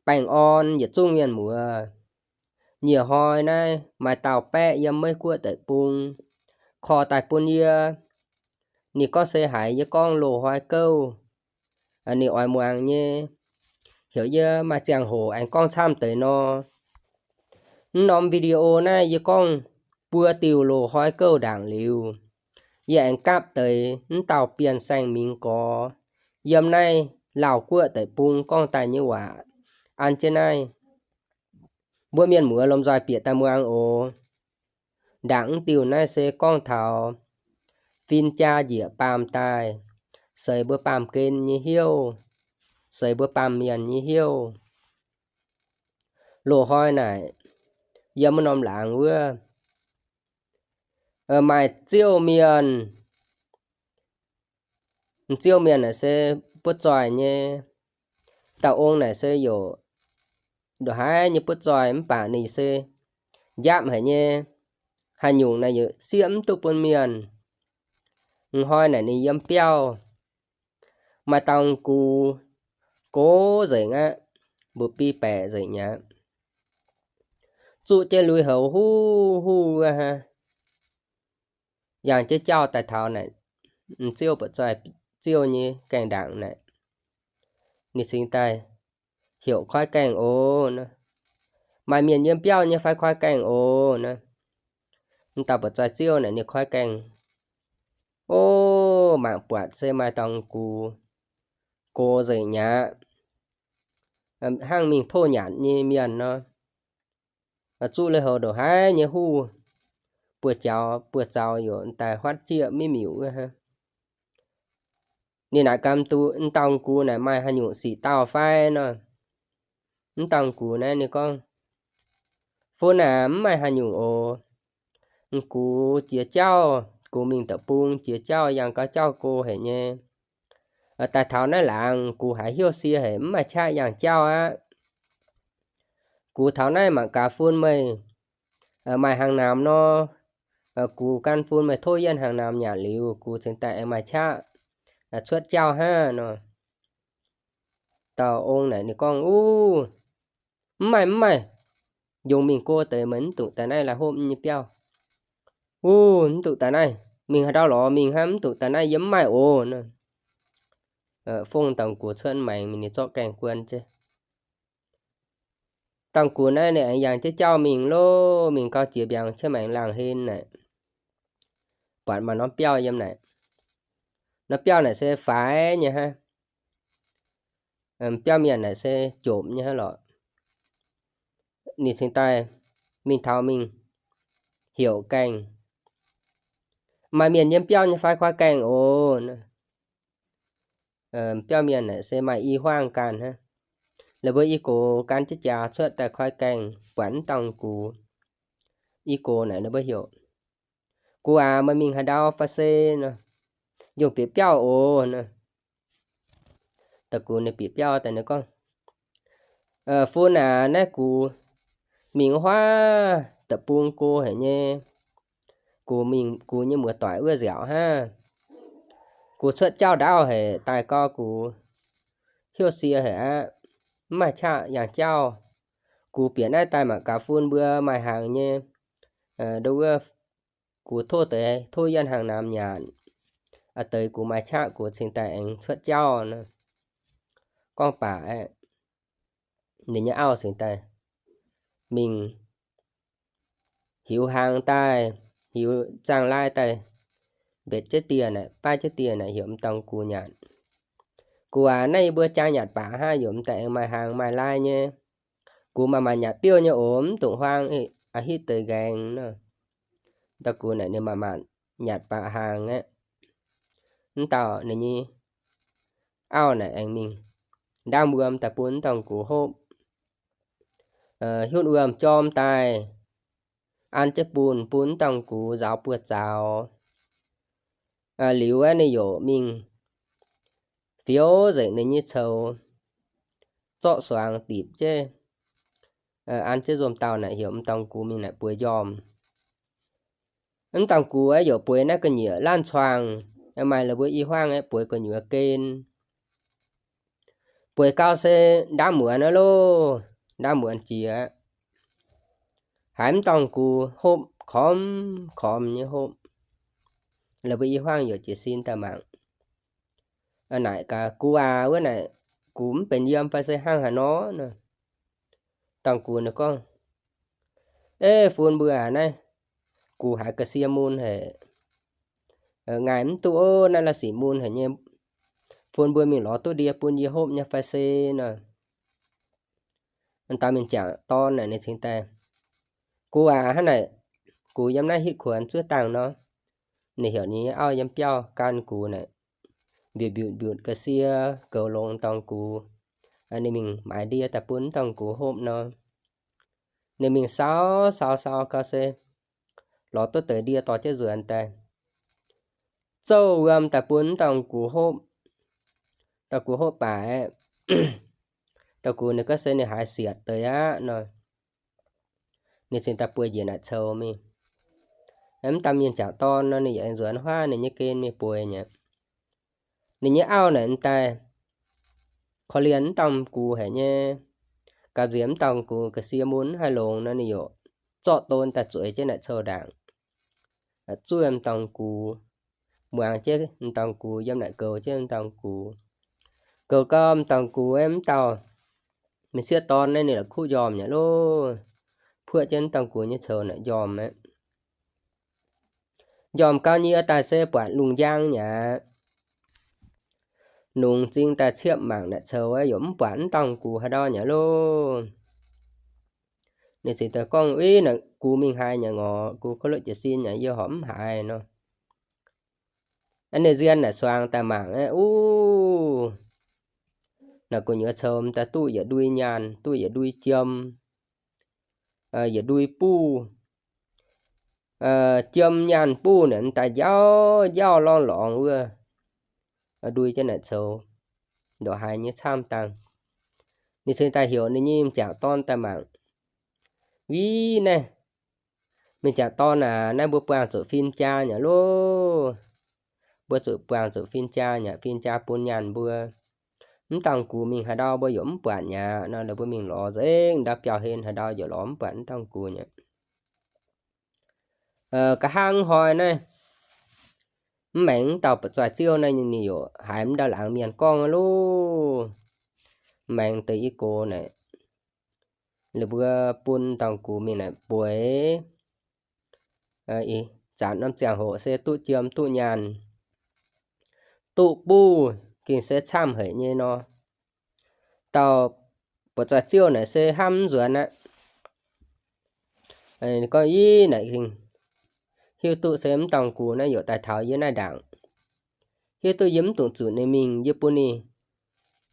Baengh orn yietc zungv mienh muoz. Nyiec hnoi naaiv maaih dauh baeqv yiem Meiv Guoqv deic-bung korv daaih bun yie. Ninh gorngv se haiz yie gorngv loz-hnoi gouv, ninh oix muangx nyei. Heuc yie maaih ziangh hoc aengx gorngv camv deix nor. Mv norm video naaiv yie gorngv buo diuh loz-hnoi gouv ndaangc liuz, yie aengx gapv deix mv dauh Bienh Saeng Mingx Gorx yiem naaiv Laauh Guoqv deic-bung gorngv daaih nyei waac. An jienv naaiv, mbuo mienh muoz lomh nzoih bieqc daaih muangx oc. Ndaangc mv diuh naaiv se gorngv taux fin-jaa njiec baamh daaih, seix mbuo baamh gen nyei hnyouv, seix mbuo baamh mienh nyei hnyouv. Loz-hnoi naaic, yiem wuov norm laangz wuov, maaih ziouv mienh. M'ziouv mienh naaic se butv zoih nyei. Dauh ong naaic se yaac ndongc haaix nyei butv zoih mv baac ninh se njapv haic nyei. Haaix nyungc naaic yaac sieqv mv duqv bun mienh. M'hnoi naaic ninh yiem biauv, maaih dauh gux, gox nzengc aqv, mba'biei baeqc nzengc mi'aqv. Zuqv jienv lui-houx huv huv wuov hnangv, yangh jienv jauv daaih taux naaic, m'ziouv butv zoih ziouv nyei gaengh ndaangc naaic, ninh cingx daaih heuc koi gaengh oc nor. Maaih mienh yiem biauv nyei fai koi gaengh oc nor. M'dauh butv zoih ziouv naaic ninh koi gaengh. O, mangc buatc se maaih dauh gux, gox nzengc mi'aqv, hnangv mingh tov nyanc nyei mienh nor. Zuqv lui-houx ndongc haaix nyei huv, buoz-jaux buoz-zaux yaac daaih huotv jieqv miv miuc wuov hnangv. Ninh naaic gaax m'dauh gux naaic maaih haaix nyungc sic dauh fai nor. M'dauh gux naaiv ninh gorngv, Fun aac, mv maaih haaix nyungc oc. M'gux jiex jauv, gux mingh deic-bung jiex jauv yangh gau jauv go haic nyei. Daaih taux naaiv laangz gux haiz hnyouv sie haic, mv maaih qaqv yangh jauv aqv. Gux taux naaiv mangc gaax fun meih maaih hnaangx namx nor, gux gan fun meih tov yie hnaangx namx nyanc liuz, gux cingx daaih aengx maaih qaqv cuotv jauv hnangv nor. Dauh ong naaic ninh gorngv, Uv, mv maaih, mv maaih. Njongc mingh go deix, meih mv dungx daaih naaiv la'hopv nyei biauv. Uv, mv dungx daaih naaiv. Mingh haaix ndau lorz mingh hnangv, mv dungx daaih naaiv, yie mv maaih oc nor. Fongv dauh gux cuotv maengx mingh, ninh zorqv gaengh guon jienv. Dauh gux naaiv ninh aengx yangh jienv jauv mingh loh, mingh gau jiex mbiaangx qiemx maengx laangh hlen naaic, buatc maaih norm biauv yiem naaic. Norm biauv naaic se faix nyei hnangv. Biauv mienh naaic se jomc nyei hnangv lorqc. Ninh cingx daaih mingh taux mingh heuc gaengh, Maaih mienh yiem biauv nyei fai? Koi gaengh oc. Biauv mienh naaic se maaih i huaang ganh hnangv. La'buo i gox gan jienv jaax cuotv daaih koi gaengh buatc m'dauh gux. I gox naaic ninh mbuo heuc, Gux aac, meih mingh haaix ndau fai se nor? Njongc bieqc biauv oc nor. Dauh gux ninh bieqc biauv daaih ninh gorngv, Fun aac, naaiv gux mingh huaav deic-bung go haic nyei. Gux mingh gux nyei muoz-doic wuov nziaauc hnangv. Gux cuotv jauv ndaauv haic, daaih gau gux hnyouv sie haic aqv, mv maaih qaqv yangh jauv. Gux bieqc naaiv daaih mangc gaax fun mbuo maaih hnaangx nyei. Ndo wuov, gux tov deix tov yie hnaangx namx nyanc. A'deix gux maaih qaqv gux cingx daaih aengx cuotv jauv nor. Gorngv baac aeqv, ninh nyei auv cingx daaih mingh hiuv hnaangx daaih, hiuv zaangh lai daaih, mbetc jienv dieh naaic, baav jienv dieh naaic, heuc m'dauh gux nyanc. Gux aac, naaiv yie mbuo jaa nyanc baac hnangv, yaac m'daaih aengx maaih hnaangx maaih lai nyei. Gux maaih maanc nyanc biouv nyei oc, mv dungx huaang, a'hitv deix nqaengx nor. M'dauh gux naaic ninh maaih maanc nyanc baac hnaangx aeqv, m'dauh ninh nyei auv naaic aengx mingh ndaamv wuom daaih bun m'dauh gux hopv. Hiuv wuom jorm daaih, an jienv bun, bun m'dauh gux nzaaux buoz-zaux. Liuz aeqv, ninh yaac mingh fioux nzengc ninh nyei coux, zorqv suangx dipc jienv, an jienv nzomh dauh naaic, heuc m'dauh gux mingh naaic bueix njormh. M'dauh gux aeqv, yaac bueix naaiv ga'nyiec laanh cuangx, maaih la'buo i huaang aeqv, bueix gu'nyuoz gen. Bueix gau se ndaamv muonz aqv loh, ndaamv muonz jiex aqv. Haiz mv dorngx gux hopv, kormx kormx nyei hopv. Laaix mbuo i huaangv youc jiez sin daaih mangc. Naaic gaax, Gux aac, wuov naaic gux mv benx yiem fai se hnangv haaix nor nor? Dorngx gux ninh gorngv, Eix, fun mbuo aac, naaiv gux haiz ga'sie mun haic. Ngaih mv duqv ov, naaiv la'sic mun haic nyei. Fun mbuo mingh lorz duqv ndie bun yie hopv nyei fai se nor? Dauh mienh jangc dorn naaic ninh cingx daaih, Gux aac, hnangv naaic gux yiem naaiv hitv kuonx zuov dangh nor. Ninh heuc ninh nyei auv yiem biauv gan gux naaic, mbiutc mbiutc mbiutc ga'sie goux longx dorngx gux. Ninh mingh maaiz ndie daaih bun dorngx gux hopv nor. Ninh mingh sau sau sau gau se lorz duqv deix ndie dorh jienv nzuonx daaih, zouv wuom daaih bun dorngx gux hopv. Dorngx gux hopv baac aeqv, dorngx gux ninh gorngv se ninh haiz sietc deix aqv nor. Ninh cingx daaih bueix njiec naaic coux mingh. Mv dauh mienh jangc dorn nor, ninh yaac nzuonx huaav ninh nyei gen mingh bueix nyei. Ninh nyei auv naaic daaih korv-lienh mv dorngx gux haic nyei. Gapv nziex mv dorngx gux ga'sie mun mv haih longx nor, ninh yaac zorqv don daaih zueiz jienv naaic coux ndaangc, zuov mv dorngx gux, muangx jienv mv dorngx gux, yiem naaic goux jienv mv dorngx gux. Goux gau mv dorngx gux aeqv, mv dauh mienh sieqv dorn naaiv ninh la'kuqv njormh nyei loh, puoqv jienv mv dorngx gux nyei coux naaic njormh aqv. Njormh gau nyie daaih se buatc lungh njang nyei aqv. Nungx zingh daaih ciepv mangc naaic coux aeqv, yaac mv buatc mv dorngx gux haaix ndau nyei loh. Ninh cingx daaih gorngv, Ih, naaic gux mingh haaix nyei ngorc? Gux kov luqv jiez sin nyei, yie horpc mv haiz nor. Ninh nzien naaic suangx daaih mangc aeqv, uv, naaic gu'nyuoz coux m'daaih duqv yietc ndui nyaanh, duqv yietc ndui jiem, yietc ndui buv. Jiem, nyaanh, buv naaic m'daaih njaauv njaauv lorngx lorngx wuov, ndui jienv naaic coux, ndongc haaix nyei camv dangh. Ninh cingx daaih heuc ninh nyei m'jangc dorn daaih mangc, Wih naaiv, m'jangc dorn aac, naaiv mbuo buangh zuqc fin-jaa nyei loh. Mbuo zuqc buangh zuqc fin-jaa nyei, fin-jaa bun nyaanh mbuo. Mv dorngx gux mingh haaix ndau mbuo yaac mv buatc nyei aqv nor, laaix mbuo mingh lorz nzengc ndau biauv-hlen haaix ndau yaac lorz mv buatc mv dorngx gux nyei. Nqa'haav hnoi naaiv, mv maengx mv dauh buoqc zoih ziouv naaiv ninh yaac haiz mv ndau laangz mienh gorngv loh. Mv maengx deix i gox naaic, laaix mbuo bun dorngx gux mingh naaic bueix. Ih zanc norm ziangh hoc se duqv jiem duqv nyaanh, duqv buv, gengh se camv haic nyei nor. Dauh buoqc zoih ziouv naaic se hnamv mv nzuonx aqv. Gorngv, Ih, naaic gengh hiuv duqv se mv dorngx gux naaiv yaac daaih taux yie naaiv ndaangc. Hiuv duqv yie mv dungx zuqc ninh mingh, yie bun ninh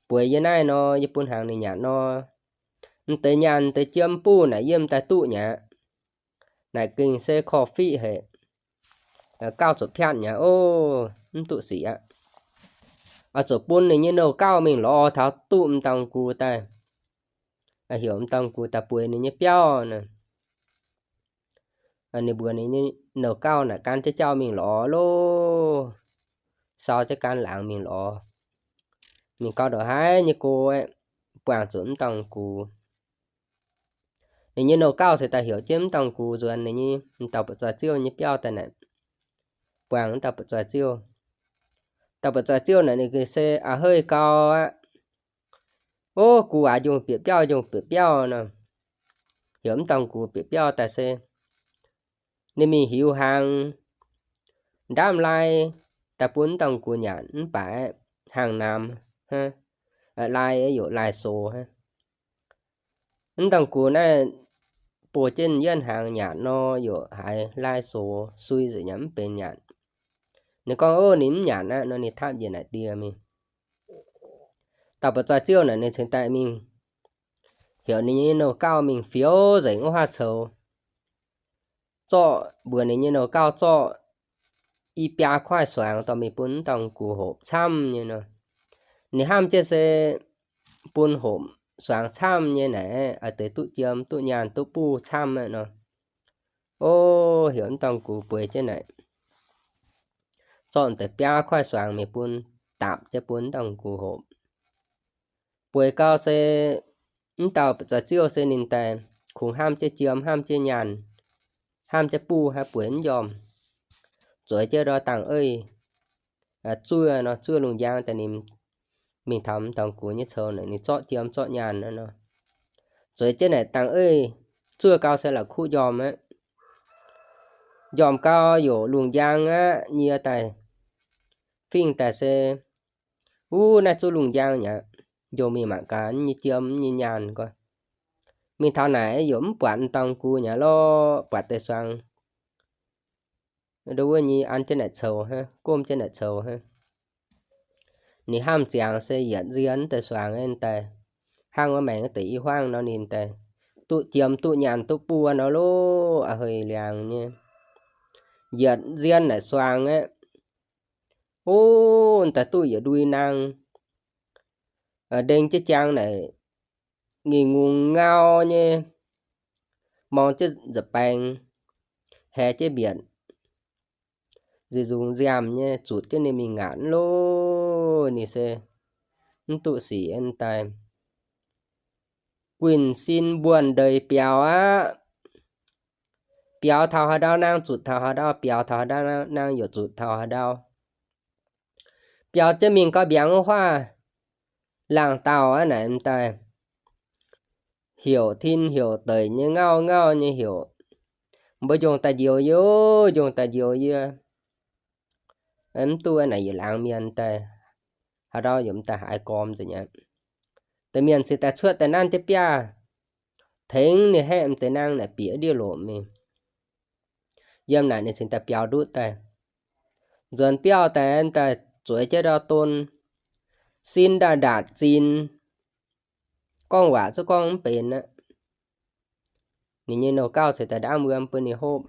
bueix yie naaiv nor, yie bun hnaangx ninh nyanc nor. M'deix nyaanh m'deix jiem buv naaic yie m'daaih duqv nyei aqv. Naaic gengh se korv-fiqv haic, gauh zuqc piatv nyei aqv. Ov, mv duqv sic aqv. Oix zuqc bun ninh nyei nouh gauh mingh lorz taux duqv m'dorngx gux daaih, heuc m'dorngx gux daaih bueix ninh nyei biauv nor. Ninh mbuox ninh nyei nouh gauh naaic gan jienv jauv mingh lorz loh. Sau jienv gan laangz mingh lorz. Mingh gau ndongc haaix nyei go aeqv, buangh zuqc m'dorngx gux. Ninh nyei nouh gauh se daaih heuc jienv m'dorngx gux nzuonx ninh nyei m'dauh buoqc zoih ziouv nyei biauv daaih naaic, buangh m'dauh buoqc zoih ziouv. Dauh buoqc zoih ziouv naaic ninh gengh se a'heiv gau aqv. Ov, gux aac, njongh bieqc biauv, njongh bieqc biauv nor. Heuc m'dorngx gux bieqc biauv daaih se ninh mingh hiuv hnaangx, ndaamv lai daaih bun m'dorngx gux nyanc mv baac hnaangx namx hnangv, lai yaac lai sox hnangv. M'dorngx gux naaiv bun jienv yietv hnaangx nyanc nor, yaac haiz lai sox sui nzengc, nyanc mv benx nyanc. Ninh gorngv, Ov, ninh mv nyanc aqv nor, ninh tapv njiec naaic ndie mingh. Dauh buoqc zoih ziouv naaic ninh cingx daaih mingh heuc ninh nyei nouh gauh mingh fioux nzengc wuov huaav coux, zorqv, mbuox ninh nyei nouh gauh zorqv i biaa kuaaiv suangx dorh mingh bun m'dorngx gux hopc camv nyei nor. Ninh hnamv jienv se bun hopc suangx camv nyei naaic, deix duqv jiem, duqv nyaanh, duqv buv camv aqv nor. Ov, heuc m'dorngx gux bueix jienv naaic, zorqv deix biaa kuaaiv suangx mingh bun, dapc jienv bun m'dorngx gux hopc. Bueix gau se mv dauh zoux ziouv se ninh daaih kungx hnamv jienv jiem, hnamv jienv nyaanh, hnamv jienv buv, haiz bueix mv njormh. Zueiz jienv ndortv dangh eiv zuov nor, zuov lungh njang daaih ninh mingh taux m'dorngx gux nyei coux naaic, ninh zorqv jiem zorqv nyaanh nor. Zueiz jienv naaic dangh eiv zuov gau se la'kuqv njormh aqv. Njormh gau youc lungh njang aqv nyie daaih fingx daaih se, wuov naaiv zuov lungh njang aqv, njormh mingh mangc gaax nyei jiem nyei nyaanh nqoi. Mingh taux naaic youc mv buatc m'dorngx gux aqv lorqc, buatc deix suangx ndo wuov nyei an jienv naaic coux hnangv, gomv jienv naaic coux hnangv. Ninh hnamv ziangx se yietc nzien deix suangx daaih hnangv wuov maengx deix i huaangv nor ninh daaih duqv jiem duqv nyaanh duqv buv nor loh, a'hei liangx nyei. Yietc nzien naaic suangx aqv, o, daaih duqv yietc ndui naang, ndeng jienv jang naaic, ngingh ngungh ngau nyei, morng jienv nza'baengx, haeh jienv mbietc, nzih nzungx nziaamh nyei, zutc jienv ninh mingh ngaatc loh. Ninh se mv duqv sic daaih guinh sin mbuonx ndeic biaux aqv. Biaux taux haaix ndau naang zutc taux haaix ndau, biaux taux haaix ndau naang youc zutc taux haaix ndau. Biaux jienv mingh gau mbiaangx wuov huaav laangh dauh aqv naaic m'daaih heuc tin heuc deic nyei, ngauv ngauv nyei heuc, mbuo njongh daaih njoux yie, njongh daaih njoux yie. Mv duqv naaic yietc laangz mienh daaih, haaix ndau yaac m'daaih haiz gormx nzengc aqv. Deix mienh cingx daaih cuotv daaih nanv jienv biaav tengx ninh haeqv m'deix naang naaic bieqc ndiev lomc mingh. Yiem naaic ninh cingx daaih biaux nduqv daaih, nzuonx biauv daaih, daaih zueiz jienv ndau don, sin ndaaih ndaatc zinx, gorngv waac zungv gorngv mv benx aqv. Ninh nyei nouh gauh ceix daaih ndaamv wuom bun ninh hopv.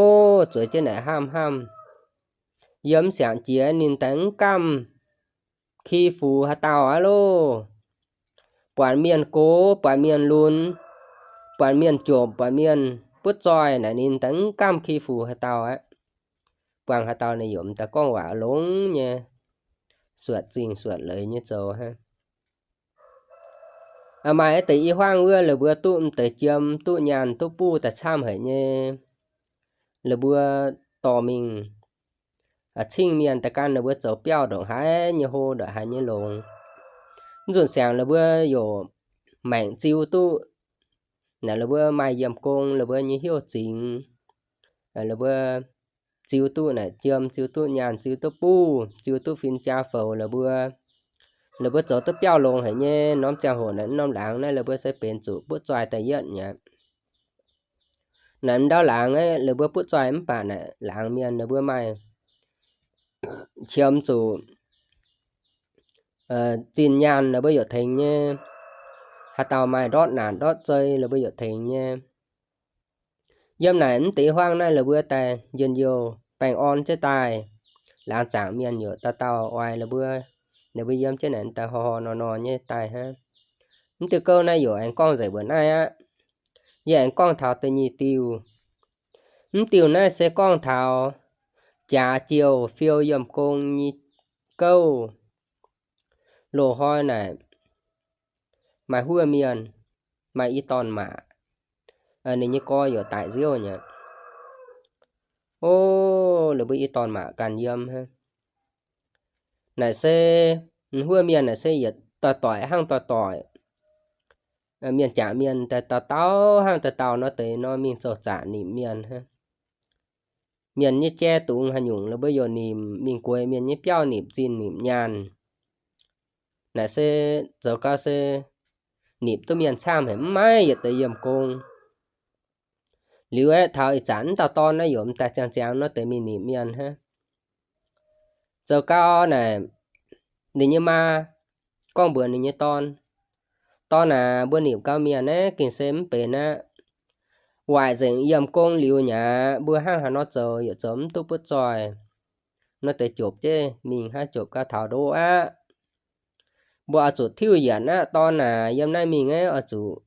O, zueiz jienv naaic hnamv hnamv, yiem mv siangx jiex ninh daaih mv gamh ki fuc haaix dauh aqv loh. Buatc mienh gox, buatc mienh lunx, buatc mienh jomc, buatc mienh butv zoih naaic ninh daaih mv gamh ki fuc haaix dauh aqv. Buangh haaix dauh ninh yaac m'daaih gorngv waac longx nyei, suonc zingh suonc leiz nyei zoux hnangv. Maaih deix i huaangv wuov la'buo duqv m'deix jiem, duqv nyaanh, duqv buv daaih camv haic nyei. La'buo dorh mingh cingv mienh daaih gan la'buo zoux biauv ndongc haaix nyei hlo ndongc haaix nyei longx. Mv nzunc siangx la'buo yaac maengc ziu duqv, naaic la'buo maaih yiem gong, la'buo nyei hnyouv zingx, la'buo ziu duqv naaic jiem, ziu duqv nyaanh, ziu duqv buv, ziu duqv fin-jaa-fouc la'buo. La'buo zoux duqv biauv longx haic nyei. Norm ziangh hoc naaic norm laangz naaiv la'buo se benx zuqc butv zoih da'yietv nyei. Naaic ndau laangz aeqv, la'buo butv zoih mv baac naaic laangz mienh la'buo maaih qiemx zuqc zinh nyaanh la'buo yaac tengx nyei. Haaix dauh maaih ndortv naanc ndortv zei la'buo yaac tengx nyei. Yiem naaic mv deix huaang naaiv la'buo daaih njien-youh baengh orn jienv daaih, laangz zaangc mienh yaac dauh dauh oix la'buo, la'buo yiem jienv naaic daaih horh horh nor nor nyei daaih hnangv. Mv diuh gouv naaiv yaac aengx gorngv nzengc mbuoqc naaiv aqv. Yie aengx gorngv taux da'nyeic diuh. Mv diuh naaiv se gorngv taux jaax jouh fiou yiemh gong nyei gouv. Loz-hnoi naaic maaih huov mienh, maaih i dorn-maac, ninh nyei gorx yaac daic nziouv nyei. O, la'buo i dorn-maac ganh yiem hnangv. Naaic se huov mienh naaic se yietc doic-doic hnangv doic-doic. Mienh jangc mienh daaih dauh dauh hnangv dauh dauh nor deix nor mingh zoux zaqc nimc mienh hnangv. Mienh nyei jai dungz haaix nyungc la'buo yaac nimc, mingh gueix mienh nyei biauv nimc zinh nimc nyaanh. Naaic se zoux gau se nimc duqv mienh camv haic, mv maaih yietc deix yiemh gong. Liuz aeqv, taux ih zanc mv dauh dorn naaiv yaac m'daaih ziangh ziangx nor deix mingh nimc mienh hnangv. Zoux gau naaic, ninh nyei maa gorngv mbuox ninh nyei dorn, Dorn aac, mbuo nimc gau mienh naaiv gengh se mv benx aqv. Waaic nzengc yiemh gong liuz nyei aqv, mbuo hnangv haaix nor zoux yaac zoux mv duqv butv zoih. Nor deix jopc jienv mingh hnangv, jopc gau taux ndo aqv. Mbuo oix zuqc tiuv yienc aqv. Dorn aac, yiem naaiv mingh aeqv, oix zuqc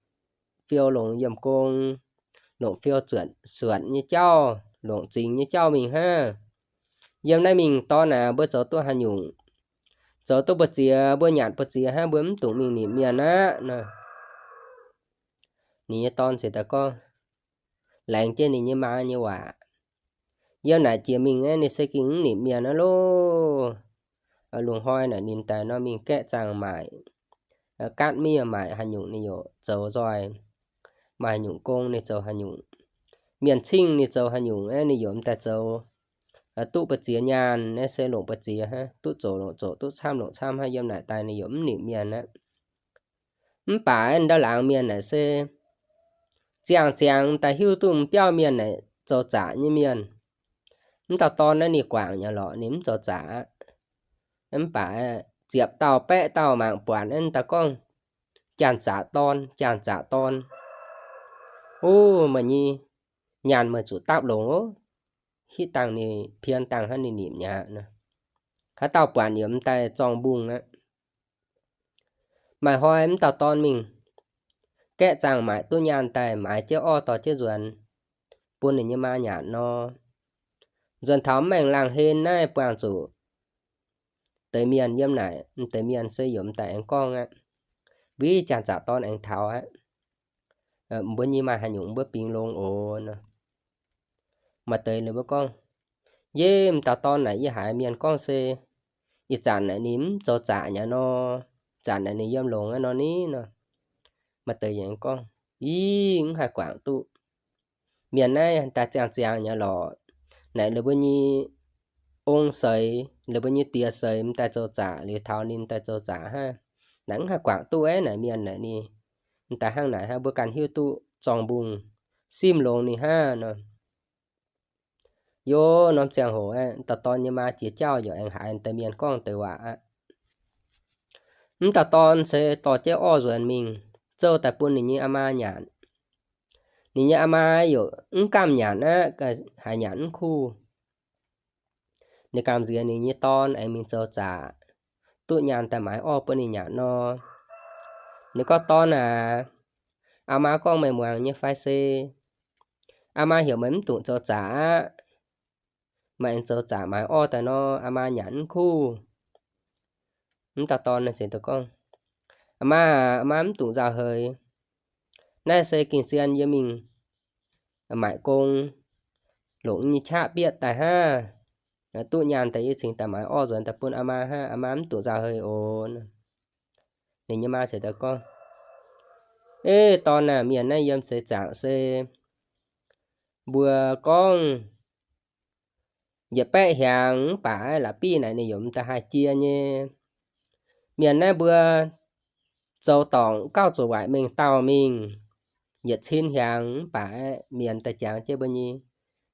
fiou longc yiemh gong, longc fiou zuotc suotc nyei jauv, longc zingx nyei jauv mingh hnangv. Yiem naaiv mingh dorn aac, mbuo zoux duqv haaix nyungc, zoux duqv mbu'ziex, mbuo nyanc mbu'ziex hnangv, mbuo mv dungx mingh nimc mienh aqv nor. Ninh nyei dorn ziouc daaih gorngv, laengz jienv ninh nyei maa nyei waac, yiem naaic jiex mingh aeqv, ninh se gengh mv nimc mienh aqv loh. Lungh hnoi naaic ninh daaih nor mingh gaeqv zaangh maaic, gaatv miev maaic haaix nyungc ninh yaac zoux nzoih, maaih haaix nyungc gong ninh zoux haaix nyungc, mienh cingv ninh zoux haaix nyungc aeqv, ninh yaac m'daaih zoux. Duqv mbu'ziex nyaanh aeqv, se longc mbu'ziex hnangv, duqv zoqc longc zoqc, duqv camv longc camv hnangv, yiem naaic daaih ninh yaac mv nimc mienh aqv. Mv baac ndau laangz mienh naaic se ziangh ziangx m'daaih hiuv duqv m'biauv mienh naaic zoux zaqc nyei mienh. Mv dauh dorn naaiv ninh guangc nyei lorqc, ninh mv zoux zaqc aqv. Mv baac ziepc dauh baeqv dauh mangc buatc aeqv, daaih gorngv, janx-zaqc dorn, janx-zaqc dorn, o, meih nyei nyaanh meih zuqc dapv longx oc. Hitv dangh ninh pien dangh hnangv ninh nimc mi'aqv nor. Haaix dauh buatc yaac m'daaih zorng-mbungh aqv. Maaih hnoi mv dauh dorn mingh gaeqv zaangh maaic duqv nyaanh daaih maaiz jienv orv dorh jienv nzuonx bun ninh nyei maa nyanc nor. Nzuonx taux mv maengx laangh hlen naaiv buangh zuqc deix mienh yiem naaic, m'deix mienh se yaac m'daaih aengx gorngv aqv. Wuov janx-zaqc dorn aengx taux aqv. Mbuo nyei maaih haaix nyungc mbuo bingx longx oc nor. Maaih deix ninh mbuo gorngv, yie m'dauh dorn naaic yie haiz mienh gorngv se ih zanc naaic ninh mv zoux zaqc nyei nor, zanc naaic ninh yiem longx aqv nor ni nor. Maaih deix yaac gorngv, ih, mv haih guangc duqv. Mienh naaiv daaih ziangh ziangx nyei lorqc. Naaic ninh mbuo nyei ong seix, ninh mbuo nyei diex seix m'daaih zoux zaqc liuz taux ninh daaih zoux zaqc hnangv. Naaic mv haih guangc duqv aqv, naaic mienh naaic ninh m'daaih hnangv naaic hnangv, mbuo ganh hiuv duqv zorng-mbungh simv longx ninh hnangv nor. Yie norm ziangh hoc aeqv, dauh dorn nyei maa jiex jauv yaac aengx haiz deix mienh gorngv deix waac aqv. Mv dauh dorn se dorh jienv orv nzuonx mingh zouv daaih bun ninh nyei aa maa nyanc. Ninh nyei aa maa yaac mv gamh nyanc aqv, haiz nyanc mv kuv. Ninh gamh nziex ninh nyei dorn aengx mingh zoux zaqc, duqv nyaanh daaih maaiz orv bun ninh nyanc nor. Ninh gorngv, dorn aac, aa maa gorngv meih muangx nyei fai se aa maa heuc meih mv dungx zoux zaqc aqv. Meih aengx zoux zaqc maaiz orv daaih nor, aa maa nyanc mv kuv. Mv dauh dorn naaiv ziouc gorngv, aa maa aac, aa maa mv dungx nzauh heix. Naaiv se gengh zien yie mingh maaic gong, longc nyei qaqv bieqv daaih hnangv. Duqv nyaanh daaih yie cingx daaih maaiz orv nzuonx daaih bun aa maa hnangv, aa maa mv dungx nzauh heix oc. Ninh nyei maa ziouc daaih gorngv, eix dorn aac, mienh naaiv yiem seix zaangc se mbuo gorngv yietc baeqv hiaangx mv baac la'biqv naaic ninh yaac m'daaih haih jiex nyei. Mienh naaiv mbuo zoux dorngc gauh zuqc waaic mengh dauh mingh yietc cin hiaangx mv baac mienh daaih jangx jienv mbuo nyei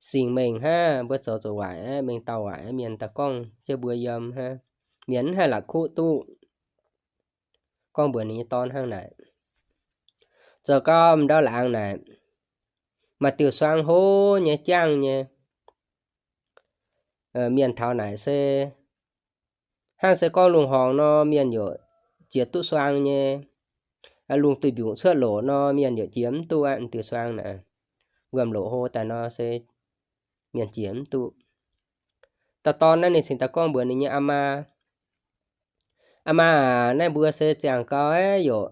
singx mengh hnangv. Mbuo zoux zuqc waaic mengh dauh waaic, mienh daaih gorngv jienv mbuo yiem hnangv. Mienh mv haih la'kuqv duqv. Gorngv mbuox ninh nyei dorn hnangv naaic. Zoux gau m'ndau laangz naaic, maaih diuh suang hlo nyei jangv nyei mienh taux naaic se hnangv se gorngv lungh horngc nor, mienh yaac jiex duqv suang nyei. Lungh duih mbiungc cuotv loc nor, mienh yaac jiex mv duqv aqv. Diuh suang naaic, wuom-loc hlo daaih nor se mienh jiex mv duqv. Dauh dorn naaiv ninh cingx daaih gorngv mbuox ninh nyei aa maa, aa maa aac, naaiv mbuo se ziangh gau aeqv, yaac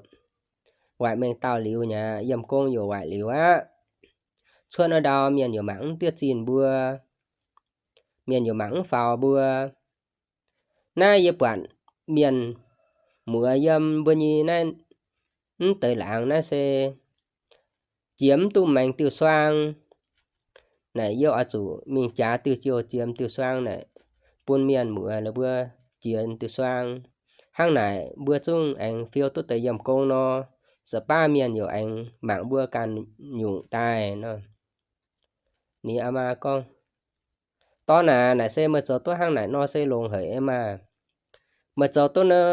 waaic mengh dauh liuz nyei aqv, yiem gong yaac waaic liuz aqv. Cuotv naaiv ndau mienh yaac mangc mv diev zinh mbuo, mienh yaac mangc mv faaux mbuo. Naaiv yie buatc mienh muoz yiem mbuo nyei naaiv mv deix laangz naaiv se jiex mv duqv maengx diuh suang. Naaic yie oix zuqc mingh jaax diuh jouh jiex diuh suang naaic, bun mienh muoz la'buo jiex diuh suang. Hnangv naaic mbuo zungv aengx fiou duqv deix yiem gong nor, se baav mienh yaac aengx mangc mbuo ganh nyungc daaih nor. Ninh aa maa gorngv, dorn aac, naaic se meih zoux duqv hnangv naaic nor se longx haic aqv maah. Meih zoux duqv nor,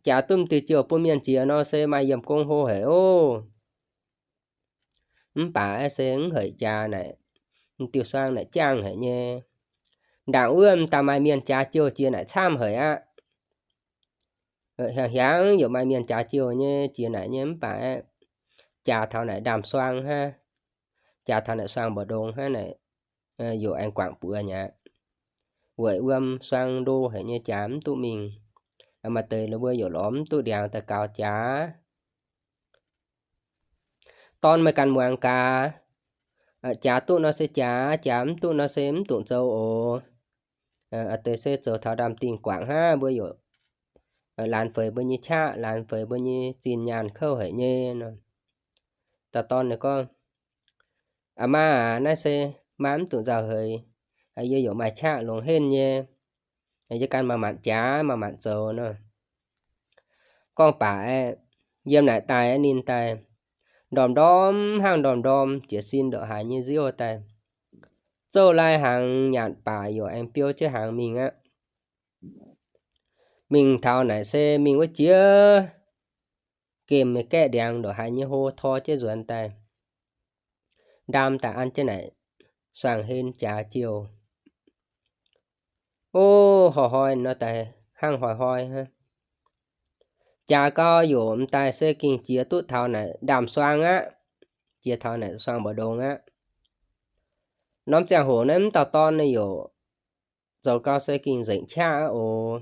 jaax duqv m'diuh jouh bun mienh jiex nor se maaih yiem gong hlo haic oc. Mv baac se mv heic jaax naaic, m'diuh suang naaic jangh haic nyei. Ndaangc wuov m'daaih maaih mienh jaax jouh jiex naaic camv haic aqv. Hiaangx hiaangx yaac maaih mienh jaax jouh nyei jiex naaic nyei, mv baac jaax taux naaic ndaamv-suang hnangv, jaax taux naaic suang mbu'ndongx hnangv naaic, yaac aengx guangc buoz nyei aqv. Weic wuom suang ndo haic nyei jaax mv duqv mingh. Maaih deix ninh mbuo yaac lorz mv duqv ndiangx daaih gaux jaax. Dorn meih ganh muangx gaax. Jaax duqv nor se jaax, jaax mv duqv nor se mv dungx zoux oc. Deix se zoux taux ndaamv-dingh guangc hnangv, mbuo yaac laanh feix mbuo nyei qaqv, laanh feix mbuo nyei zinh nyaanh kouv haic nyei nor. Dauh dorn ninh gorngv, Aa maa aac, naaiv se maa mv dungx nzauh heix. Yie yaac maaih qaqv longx henv nyei. Yie ganh maaih manc jaax, maaih manc zoux nor. Gorngv baac aeqv, yiem naaic daaih ninh daaih ndorm-ndorm hnangv ndorm-ndorm jiez sin ndongc haaix nyei nziouv daaih. Zouv lai hnaangx nyanc baac yaac aengx biou jienv hnaangx mingh aqv. Mingh taux naaic se mingh wuov jiex gemh nyei gaeqv ndiangx ndongc haaix nyei hlo tor jienv nzuonx daaih. Ndaam daaih an jienv naaic suangx hen jaax jiouh. O, hnoi-hnoi nor daaih hnangv hnoi-hnoi hnangv. Jaax gau yaac m'daaih se gengh jiex duqv taux naaic ndaamv-suang aqv. Jiex taux naaic suang mbu'ndongx aqv. Norm ziangh hoc naaiv mv dauh dorn ninh yaac zoux gau se gengh nzengc qaqv aqv oc.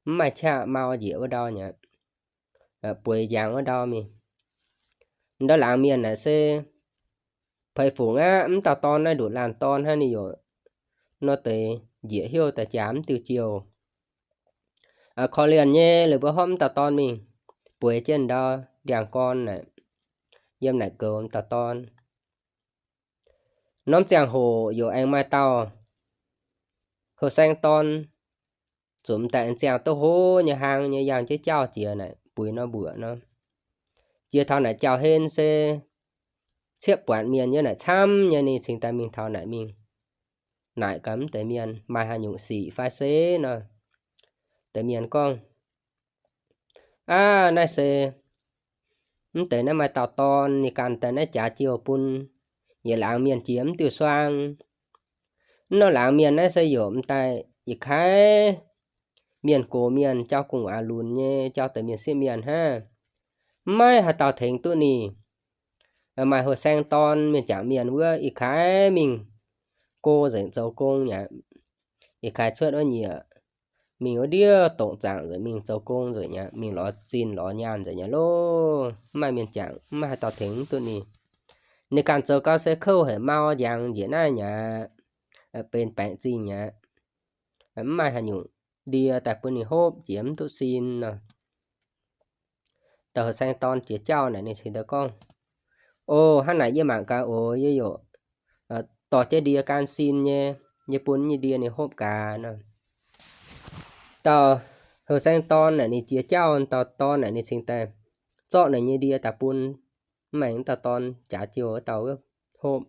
Mv maaih qaqv mau njiec wuov ndau nyei, bueix njang wuov ndau mingh. Ndau laangz mienh naaic se peix fungc aqv, mv dauh dorn naaiv nduqc laanh dorn hnangv, ninh yaac nor deix njiec heuv daaih jaax mv diuh jiouh. Korv-lienh nyei, ninh mbuo hopv mv dauh dorn mingh bueix jienv ndau ndiangx-gorn naaic, yiem naaic goux mv dauh dorn. Norm ziangh hoc yaac aengx maaih dauh houh saeng dorn zunc m'daaih aengx ziangh duqv hlo nyei, hlang nyei, yangh jienv jauv jiex naaic buix nor mbuoqc nor. Jiex taux naaic jauv-hlen se ciepv buatc mienh yiem naaic camv nyei, ninh cingx daaih mingh taux naaic mingh naaic gaax mv deix mienh maaih haaix nyungc sic fai se nor. Deix mienh gorngv, Aav, naaiv se mv deix naaiv maaih dauh dorn, ninh ganh daaih naaiv jaax jiouh bun yietc laangz mienh jiex mv diuh suang. Mv norm laangz mienh naaiv se yaac m'daaih yietc kaaix mienh gox mienh, jauv gu'nguaaz lunx nyei, jauv deix mienh sieqv mienh hnangv. Mv maaih haaix dauh tengx duqv ninh. Maaih houh saeng dorn mienh jangc mienh wuov, ih kaaix mingh go nzengc zoux gong nyei aqv. Ih kaaix cuotv wuov nyieqc, mingh wuov ndiev dongc zaangc nzengc, mingh zoux gong nzengc nyei aqv, mingh lorz zinh lorz nyaanh nzengc nyei loh. Mv maaih mienh jangc, mv maaih haaix dauh tengx duqv ninh. Ninh ganh zoux gau se kouv haic, mau njang njiec naaiv nyei aqv, benx baengc zingh nyei aqv. Mv maaih haaix nyungc ndie daaih bun ninh hopv, jiex mv duqv sin nor. Dauh houh saeng dorn jiex jauv naaic ninh cingx daaih gorngv, O, hnangv naaic yie mangc gaax oc, yie yaac dorh jienv ndie gan sin nyei, yie bun nyei ndie ninh hopv gaax nor. Dauh houh saeng dorn naaic ninh jiex jauv, dauh dorn naaic ninh cingx daaih zorqv naaic nyei ndie daaih bun mv maengx dauh dorn jaax jiouh wuov dauh hopv.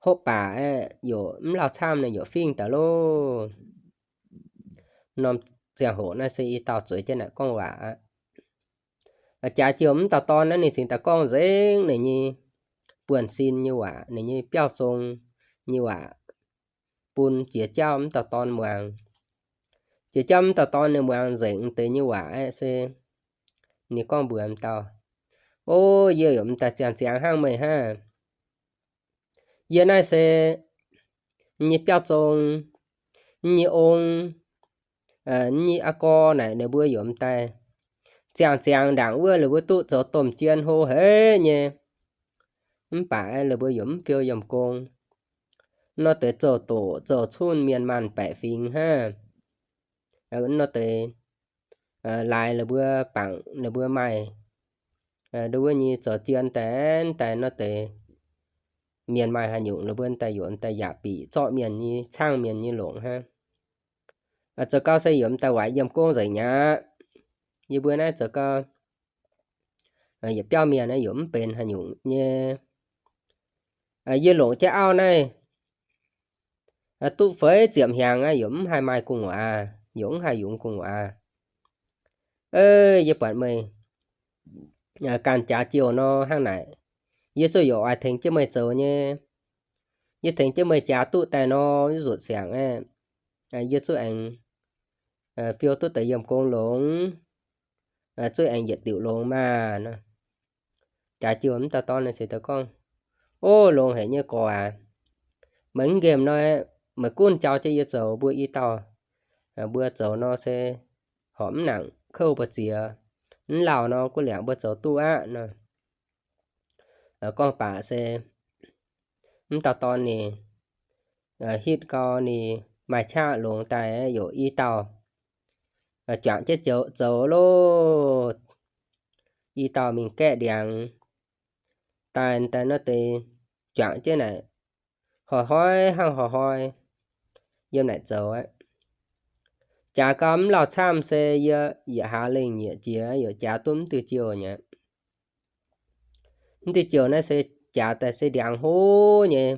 Hopv baac aeqv, yaac mv lauh camv, ninh yaac fingx daaih loh. Norm ziangh hoc naaiv se i dauh zueiz jienv naaic gorngv waac aqv. Jaax jiouh mv dauh dorn naaiv ninh cingx daaih gorngv nzengc ninh nyei buonv-sin nyei waac, ninh nyei biauv zong nyei waac bun jiex jauv mv dauh dorn muangx. Jiex jauv mv dauh dorn ninh muangx nzengc deix nyei waac aeqv se, ninh gorngv mbuox m'dauh, O, yie yaac m'daaih ziangh ziangx hnangv meih hnangv. Yie naaiv se nyei biauv zong, nyei ong, nyei aa gorx naaic ninh mbuo yaac m'daaih ziangh ziangx ndaangc wuov, ninh mbuo duqv zoux domh jien hlo haic nyei. Mv baac ninh mbuo yaac mv fiou yiem gong. Nor deix zouv doqc zouv cunh mienh maanh baeqc fingx hnangv. Nor deix laaix ninh mbuo bangc ninh mbuo maaih nduov nyei zoux jien daaih, daaih nor deix mienh maaih haaix nyungc ninh mbuo daaih yuonx daaih yaac bic zorqv mienh nyei, caangv mienh nyei longc hnangv. Zoux gau se yaac m'daaih waaic yiem gong nzengc nyei aqv. Yie mbuo naaiv zoux gau yietc biauv mienh naaiv yaac mv benx haaix nyungc nyei. Yie longc jienv auv naaiv duqv feix ziepc hnyangx aqv, yaac mv haih maaih gu'nguaaz, yaac mv haih yungz gu'nguaaz. Yie buatc meih ganh jaax jiouh nor hnangv naaic, yie zuqc yaac oix tengx jienv meih zoux nyei. Yie tengx jienv meih jaax duqv daaih nor, yie zuqc siangx aqv, yie zuqc aengx fiou duqv deix yiem gong longx, zuqc aengx yietc diuc longx maah. Jaax jiouh mv dauh dorn se daaih gorngv, O, longx haic nyei gorx aac. Meih mv nqemh nor, meih gunv jauv jienv yie zoux, mbuo i dauh mbuo zoux nor se horpc mv nangc kouv mbu'ziex. Mv lauh nor gu'nguaaic mbuo zoux duqv aqv nor. Gorngv baac se mv dauh dorn ninh hitv gau ninh maaih qaqv longx daaih, yaac i dauh juangc jienv zoux loh. I dauh mingh gaeqv ndiangx daaih, daaih nor deix juangc jienv naaic, hnoi-hnoi hnangv hnoi-hnoi yiem naaic zoux aqv. Jaax gau mv lauh camv se yie yietc hlaax lengh nyieqc jiex yaac jaax duqv mv diuh jouh nyei. Mv diuh jouh naaiv se jaax daaih se ndiangx hlo nyei.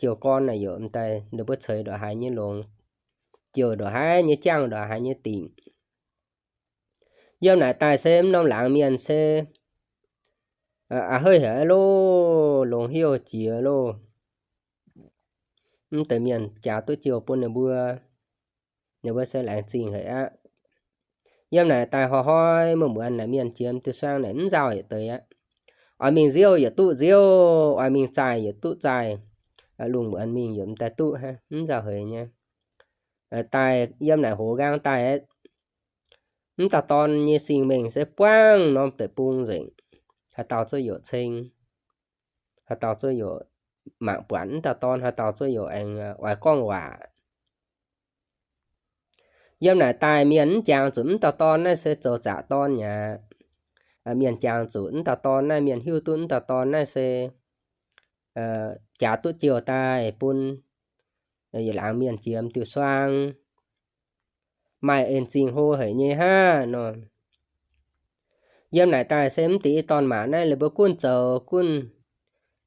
Jouh gorn naaic yaac m'daaih ninh mbuo ceix ndongc haaix nyei longx, jouh ndongc haaix nyei jangv, ndongc haaix nyei dingc. Yiem naaic daaih se mv norm laangz mienh se a'heiv haic loh, longx heuc jiex loh. Mv deix mienh jaax duqv jouh bun ninh mbuo, ninh mbuo se laengz zingh haic aqv. Yiem naaic daaih hnoi-hnoi muonz-muonz naaic mienh jiex m'diuh suang naaic mv nzauh yietc deix aqv. Oix mingh nziouv yietc duqv nziouv, oix mingh zaih yietc duqv zaih. Lungh muonz mingh yietc m'daaih duqv hnangv, mv nzauh heix nyei. Daaih yiem naaic hoz nqaang daaih, mv dauh dorn nyei sing-mengh se buangv norm deic-bung nzengc. Haaix dauh zuov youc ceng, haaix dauh zuov youc mangc buatc mv dauh dorn, haaix dauh zuov youc aengx oix gorngv waac. Yiem naaic daaih mienh mv jangx zuqc mv dauh dorn naaiv se zoux zaqc dorn mi'aqv. Mienh jangx zuqc mv dauh dorn naaiv, mienh hiuv duqv mv dauh dorn naaiv se jaax duqv jouh daaih bun yietc laangz mienh jiex m'diuh suang, maaih en zingh hlo haic nyei hnangv nor. Yiem naaic daaih se mv deix i dorn maac naaiv, ninh mbuo gunv zoux gunv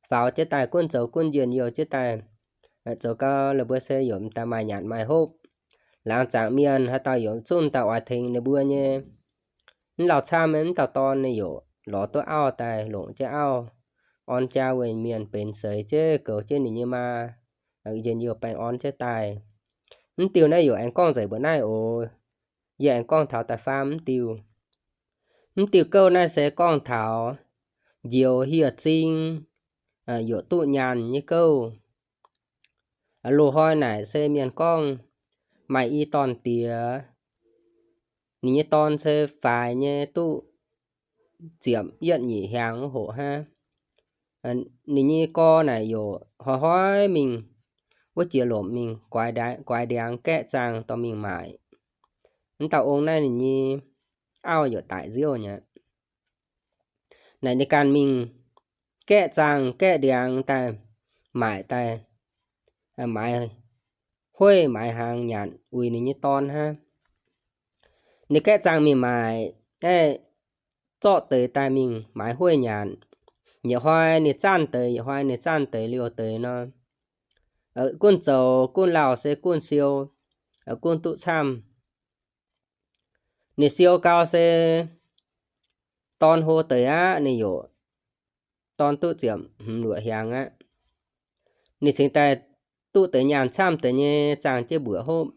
faaux jienv daaih, gunv zoux gunv njien-youh jienv daaih. Zoux gau ninh mbuo se yaac m'daaih maaih nyanc maaih hopv. Laangz zaangc mienh haaix dauh yaac zungv daaih oix tengx ninh mbuo nyei. Mv lauh camv mv dauh dorn ninh yaac lorz duqv auv daaih, longc jienv auv orn jaa weih mienh benx seix jienv goux jienv ninh nyei maa, njien-youh baengh orn jienv daaih. Mv diuh naaiv yaac aengx gorngv nzengc mbuo naaiv oc. Yie aengx gorngv taux da'faam mv diuh. Mv diuh gouv naaiv se gorngv taux njoux hieh zing yaac duqv nyaanh nyei gouv. Loz-hnoi naaic se mienh gorngv maaih i dorn diex, ninh nyei dorn se faix nyei, duqv ziepc yietv nyeic hnyangx wuov hoc hnangv. Ninh nyei gorx naaic yaac hnoi-hnoi mingh wuov jiex lomc mingh guaix ndiangx gaeqv zaangh dorh mingh maaic. Mv dauh ong naaiv ninh nyei auv yaac daic nziouv nyei. Naaic ninh ganh mingh gaeqv zaangh gaeqv ndiangx daaih maaic daaih, maaiz hueiv maaiz hnaangx nyanc uix ninh nyei dorn hnangv. Ninh gaeqv zaangh mingh maaic, zorqv deix daaih mingh maaiz hueiv nyanc. Yietc hnoi ninh zanv deix, yietc hnoi ninh zanv deix liouh deix nor. Gunv zoux gunv lauh se gunv siou, gunv duqv camv. Ninh siou gau se dorn hlo deix aqv, ninh yaac dorn duqv ziepc hmz luoqc hnyangx aqv. Ninh cingx daaih duqv deix nyaanh camv deix nyei zaangh jienv mbuoqc hopv.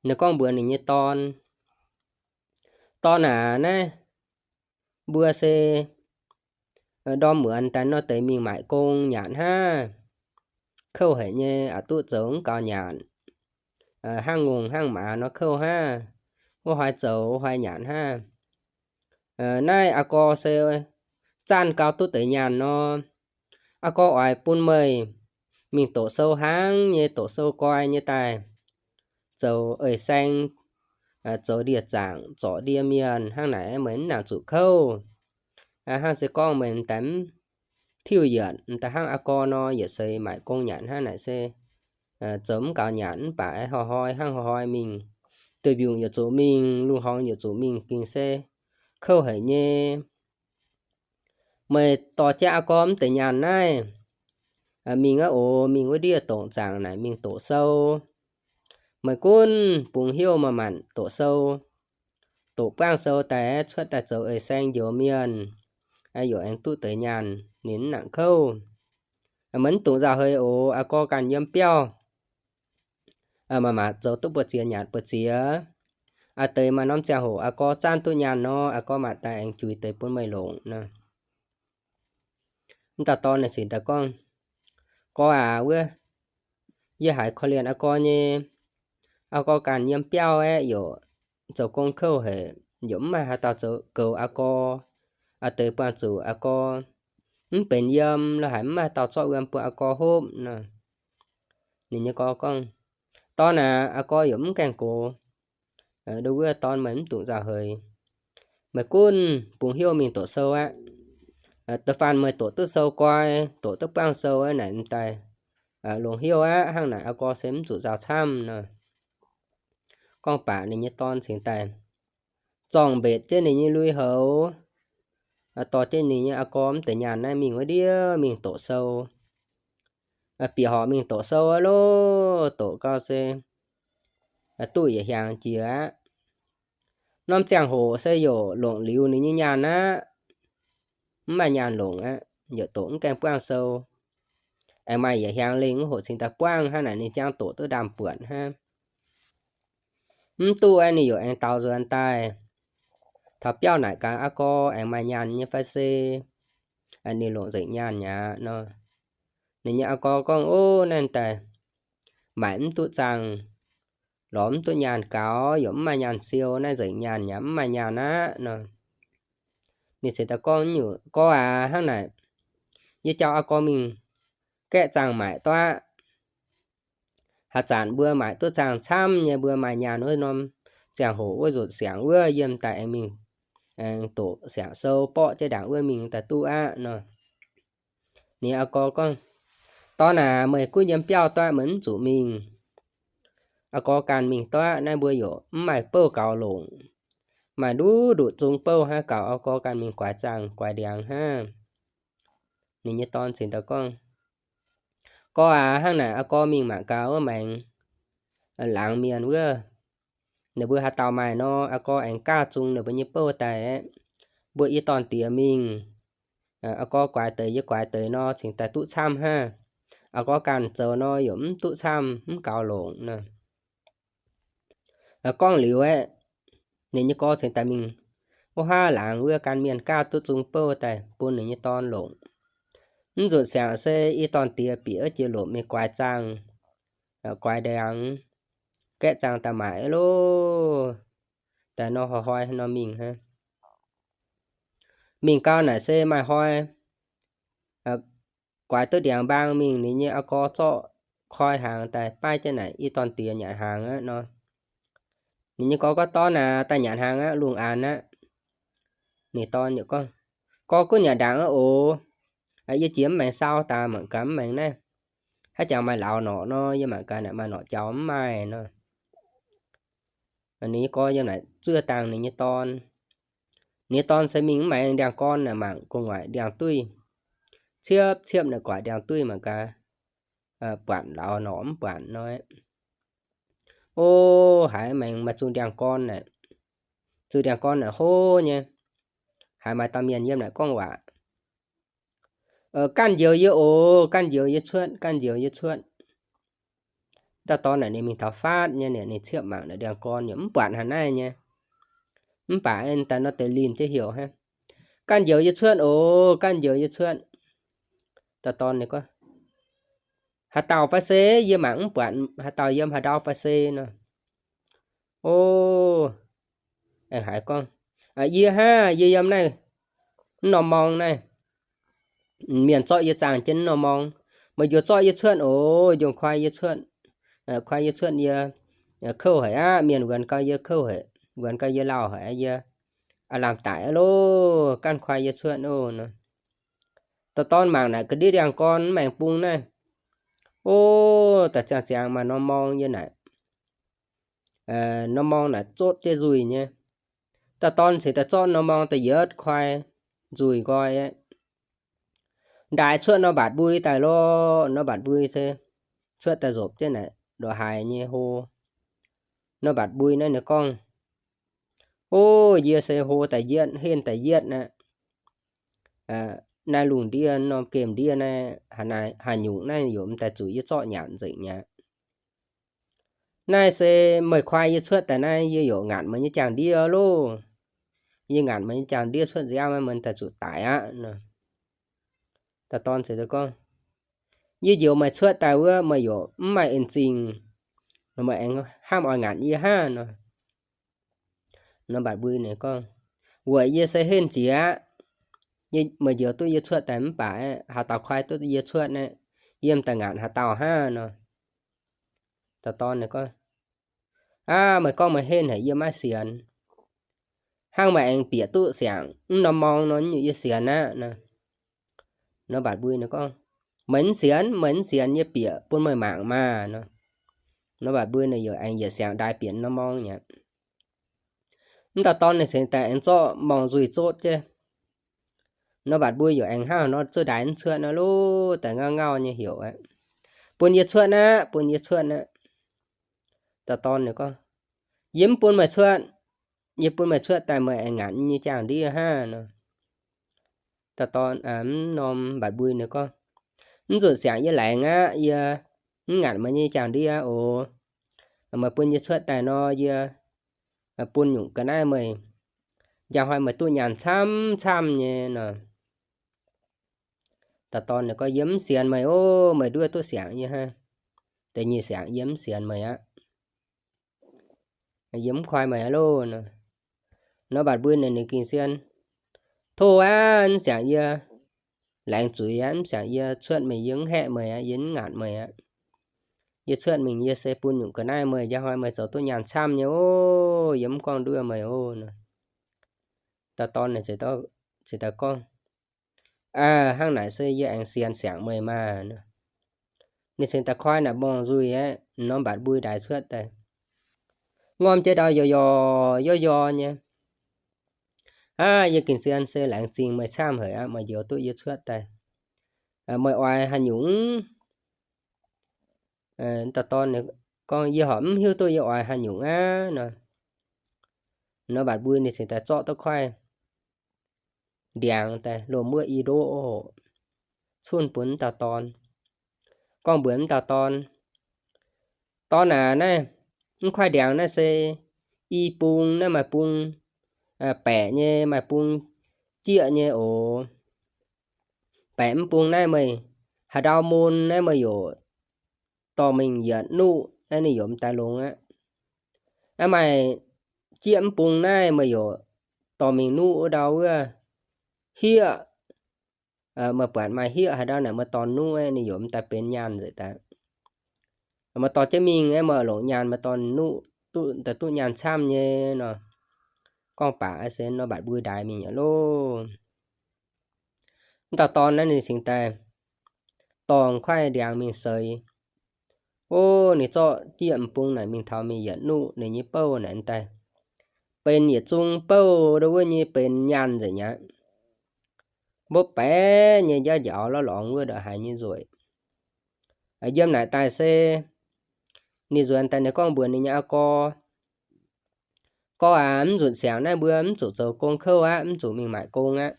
Ninh gorngv mbuox ninh nyei dorn, Dorn aac, naaiv mbuo se ndorm muonz daaih nor deix mingh maaic gong nyanc hnangv. Kouv haic nyei, aqc duqv zoux mv gaux nyanc. Hnangv ngongh hnangv maaz nor kouv hnangv. Wuov hnoi zoux wuov hnoi nyanc hnangv. Naaiv aa gorx se zanv gau duqv deix nyaanh nor, aa gorx oix bun meih mingh doqc sou hnangv nyei, doqc sou goi nyei daaih zoux eix saeng, zoux ndie-zaangc, zorc ndie mienh hnangv naaic, meih mv nangc zuqc kouv. Hnangv se gorngv meih m'daaih mv tiuv yietc, m'daaih hnangv aa gorx nor yietc seix maaic gong nyanc hnangv naaic se zoux mv gaux nyanc, mv baac hnoi-hnoi hnangv hnoi-hnoi mingh, duih mbiungc yietc zuqc mingh, lungh horngx yietc zuqc mingh gengh se kouv haic nyei. Meih dorh jienv aa gorx mv deix nyaanh naaiv mingh aqv oc, mingh wuov ndiev dongc zaangc naaic mingh doqc sou. Meih gunv bungx hnyouv manc-manc doqc sou, doqc buangv sou daaih cuotv daaih zoux eix saeng njoux mienh, yaac aengx duqv deix nyaanh, ninh mv nangc kouv. Meih mv dungx nzauh heix oc, aa gorx ganh yiem biauv maac maac zoux duqv buoz-ziex nyanc buoz-ziex. Aa deix maaih norm ziangh hoc aa gorx zanv duqv nyaanh nor, aa gorx maac daaih aengx juix deix bun meih longc nor. Mv dauh dorn naaic cingx daaih gorngv, Gorx aac, wuov yie haiz korv-lienh aa gorx nyei, aa gorx ganh yiem biauv aeqv, yaac zoux gong kouv haic, yaac mv maaih haaix dauh zoux goux aa gorx, aa deix buangh zuqc aa gorx mv benx yiem lo haic, mv maaih haaix dauh zorqv wuom bun aa gorx hopv nor. Ninh nyei gorx gorngv, Dorn aac, aa gorx yaac mv gaengh gox. Ndo wuov dorn, meih mv dungx nzauh heix. Meih gunv bungx heuv mingh doqc sou aqv. Da'faanh meih doqc duqv sou goi, doqc duqv buangv sou aqv naaic, m'daaih longc heuv aqv. Hnangv naaic aa gorx se mv zuqc nzauh camv nor. Gorngv baac ninh nyei dorn cingx daaih zorngh mbetc jienv ninh nyei lui-houx, dorh jienv ninh nyei aa gorx mv deix nyaanh naaiv mingh wuov ndiev mingh doqc sou. Bieqc horqc mingh doqc sou aqv loh, doqc gau se duqv yietc hiaangx jiex aqv. Norm ziangh hoc se yaac longc liuz ninh nyei nyaanh aqv. Mv maaih nyaanh longc aqv, yaac doqc mv gaengh buangv sou. Aengx maaih yietc hiaangx lengh wuov hoc cingx daaih buangv hnangv naaic, ninh jangv doqc duqv ndaam-buonc hnangv. Mv duqv aeqv, ninh yaac aengx daaux nzuonx daaih taux biauv naaic gaax, Aa gorx aengx maaih nyaanh nyei fai se ninh longc nzengc nyaanh aqv nor. Ninh nyei aa gorx gorngv, Ov, naaiv daaih maaic mv duqv zaangh, lorz mv duqv nyaanh gaux, yaac mv maaih nyaanh siou, naaiv nzengc nyaanh aqv, mv maaih nyaanh aqv nor. Ninh cingx daaih gorngv, Nyungc gorx aac, hnangv naaic, yie jauv aa gorx mingh gaeqv zaangh maaic duqv aqv. Haaix zanc mbuo maaic duqv zaangh camv nyei, mbuo maaih nyaanh wuov norm ziangh hoc wuov nzunc siangx wuov, yiem daaih aengx mingh, aengx doqc siangx sou borqv jienv ndaangc wuov mingh daaih duqv aqv nor. Ninh aa gorx gorngv, Dorn aac, meih gunv yiem biauv duqv aqv, meih mv zuqc mingh. Aa gorx ganh mingh duqv aqv. Naaiv mbuo yaac mv maaih bouh gaux longc. Maaih nduqc nduqc zung bouh hnangv, gaux aa gorx ganh mingh guaix zaangh guaix ndiangx hnangv. Ninh nyei dorn cingx daaih gorngv, Gorx aac, hnangv naaic aa gorx mingh mangc gaax wuov maengx laangz mienh wuov, ninh mbuo haaix dauh maaih nor, aa gorx aengx gaav zung ninh mbuo nyei bouh daaih aeqv, mbuo i dorn-diex mingh. Aa gorx guaix deix yie guaix deix nor, cingx daaih duqv camv hnangv. Aa gorx ganh zoux nor, yaac mv duqv camv, mv gaux longc nor. Gorngv liuz aeqv, ninh nyei gorx cingx daaih mingh wuov haav laangz wuov gan mienh gaav duqv zung bouh daaih bun ninh nyei dorn longc. Mv nzunc siangx se i dorn-diex bieqc wuov jiex lomc mingh guaix zaangh, guaix ndiangx, gaeqv zaangh daaih maaic loh. Daaih nor hnoi-hnoi nor mingh hnangv. Mingh gau naaic se maaih hnoi guaix duqv ndiangx-mbaang mingh, ninh nyei aa gorx zorqv koi hnaangx daaih baav jienv naaic i dorn-diex nyanc hnaangx aqv nor. Ninh nyei gorx gorngv, Dorn aac, daaih nyanc hnaangx aqv, lungh aanx aqv. Ninh dorn yaac gorngv, Gorx gunv nyanc ndaangc aqv oc. Yie jiex mv maengx saau daaih mangc gaax mv maengx naaiv, haaix jangx maaih lauz norqc nor, yie mangc gaax naaic maaih norqc jaux mv maaih nor. Ninh nyei gorx yiem naaic zuov dangh ninh nyei dorn. Ninh nyei dorn se mingh mv maengx ndiangx-gorn naaic mangc gu'nguaaic ndiangx-duih, ciepv ciepv naaic guaaic ndiangx-duih mangc gaax buatc lauz norqc mv buatc nor. O, haiz maengx maaih zuqc ndiangx-gorn naaic, zuqc ndiangx-gorn naaic hlo nyei. Haiz maaih dauh mienh yiem naaic gorngv waac, Ganh njoux yie oc, ganh njoux yie cuotv, ganh njoux yie cuotv. Dauh dorn naaic ninh mingh taux faatv nyei, ninh ciepv mangc naaic ndiangx-gorn yaac mv buatc haaix naaiv nyei. Mv baac daaih nor deix linh jienv heuc hnangv, Ganh njoux yie cuotv oc, ganh njoux yie cuotv. Dauh dorn ninh gorngv, Haaix dauh fai se? Yie mangc mv buatc haaix dauh yiem haaix ndau fai se nor. O, aengx haiz gorngv, Yie hnangv, yie yiem naaiv, mv norm morng naaiv. Mienh zorqv yie zaangh jienv mv norm morng. Meih njoux zorqv yie cuotv oc, njoux koi yie cuotv. Koi yie cuotv yie kouv haic aqv. Mienh wuonx gau yie kouv haic, wuonx gau yie lauh haic, yie aav lamh daic aqv loh. Ganh koi yie cuotv oc nor. Dauh dorn mangc naaic ga'ndiev ndiangx-gorn mv maengx bung naaiv. O, daaih ziangh ziangx maaih norm morng yiem naaic, norm morng naaic zotv jienv nzuih nyei. Dauh dorn cingx daaih zorqv norm morng daaih yietv koi nzuih nqoi aqv. Ndaix cuotv norm mbatc mbui daaih lorqc. Norm mbatc mbui se cuotv daaih nzopc jienv naaic ndongc haaix nyei hlo. Norm mbatc mbui naaiv ninh gorngv, O, yie se hlo daaih yietv, henv daaih yietv aqv. Naaiv lungh ndiev, norm gemh ndiev naaiv, haaix nyungc naaiv yaac m'daaih zuqc yie zorqv nyanc nzengc mi'aqv. Naaiv se meih koi yie cuotv daaih naaiv, yie yaac ngaatc meih nyei jangx-ndiev loh. Yie ngaatc meih nyei jangx-ndiev cuotv nziaamv, meih daaih zuqc daic aqv nor. Dauh dorn ziouc gorngv, Yie njoux meih cuotv daaih wuov, meih yaac mv maaih en zingh Meih aengx hnangv oix ngaatc yie hnangv nor. Norm mbatc mbui ninh gorngv, Weic yie se henv jiex aqv. Meih njoux duqv yie cuotv daaih mv baac haaix dauh koi duqv yie cuotv naaiv, yie m'daaih ngaatc haaix dauh hnangv nor. Dauh dorn ninh gorngv, Aav, meih gorngv meih henv haic yie maiv sienx. Hnangv meih aengx bieqc duqv siangx mv norm morng nor, yie sienx aqv nor. Norm mbatc mbui ninh gorngv, Meih mv sienx, meih mv sienx yie bieqc bun meih mangc maah nor. Norm mbatc mbui ninh yaac aengx yietc siangx ndaix bieqc norm morng aqv. Mv dauh dorn ninh cingx daaih aengx zorqv morng nzuih zotv jienv. Norm mbatc mbui yaac aengx hnangv nor zuov ndaix mv cuotv nor, lov daaih ngauv ngauh nyei heuc aqv, Bun yie cuotv aqv, bun yie cuotv aqv. Dauh dorn ninh gorngv, Yie mv bun meih cuotv. Yie bun meih cuotv daaih meih aengx ngaatc yie nyei jaang-ndiev hnangv nor. Dauh dorn, mv norm mbatc mbui ninh gorngv, Mv nzunc siangx yie laengz aqv, yie mv ngaatc meih nyei jaang-ndiev oc. Meih bun yie cuotv daaih nor, yie bun nyungc ga'naaiv meih, njang hnoi meih duqv nyaanh camv camv nyei nor. Dauh dorn ninh gorngv, Yie mv sienx meih ov, meih nduov duqv siangx yie hnangv. Da'nyeic siangx yie mv sienx meih aqv. Yie mv koi meih aqv loh nor. Norm mbatc mbui ninh, ninh gengh sien, Tov aqv, mv siangx yie laengz zuiz aqv, mv siangx yie cuotv mingh yie mv haeqv meih aqv, yie mv ngaatc meih aqv. Yie cuotv mingh yie se bun nyungc ga'naaiv meih, njang hnoi meih zoux duqv nyaanh camv nyei ov, yie mv gorngv nduov meih ov nor. Dauh dorn ninh cingx daaih gorngv, Aa, hnangv naaic se yie aengx sienx siangx meih maah nor. Ninh cingx daaih koi naaic morng nzuih aqv, norm mbatc mbui ndaix cuotv daaih. Ngorm jienv ndau yorc yorc yorc yorc nyei. Aav, yie gengh sien se laengz zingh meih camv haic aqv, meih njoux duqv yie cuotv daaih. Meih oix haaix nyungc? Dauh dorn gorngv, Yie horpc mv hiuv duqv yie oix haaix nyungc aqv nor. Norm mbatc mbui ninh cingx daaih zorqv duqv koiv ndiangx daaih, loz-muoqv i ndoqv oc, cunh bun mv dauh dorn. Gorngv mbuox mv dauh dorn, Dorn aac, naaiv mv koiv ndiangx naaiv se i bung, naaiv maaih bung baeqc nyei, maaih bung jieqv nyei oc. Baeqc mv bung naaiv meih haaix ndau mun naaiv meih yaac dorh mingh yietc nuqv, naaiv ninh yaac m'daaih longx aqv. Aav, maaih jieqv mv bung naaiv meih yaac dorh mingh nuqv wuov ndau wuov hieqv. Meih buatc maaih hieqv haaix ndau naaic meih dorh nuqv, ninh yaac m'daaih benx nyaanh nzengc daaih. Meih dorh jienv mingh aeqv, meih longc nyaanh meih dorh nuqv, duqv, daaih duqv nyaanh camv nyei nor. Gorngv baac se norm mbatc mbui ndaix mingh aqv loh. Mv dauh dorn naaiv ninh cingx daaih dorh koiv ndiangx mingh seix. Ov, ninh zorqv jieqv m'bung naaic mingh taux mingh yietc nuqv ninh nyei bouh naaic daaih, benx yietc zung bouh ndo wuov nyei benx nyaanh nzengc aqv. Mbopv baeqc nyei njaaux njaaux lorz lorngx wuov ndongc haaix nyei nzueic. Yiem naaic daaih se ninh nzuonx daaih ninh gorngv mbuox ninh nyei aa gorx, Gorx aac, mv nzunc siangx naaiv mbuo mv zuqc zoux gong kouv aqv, mv zuqc mingh maaic gong aqv.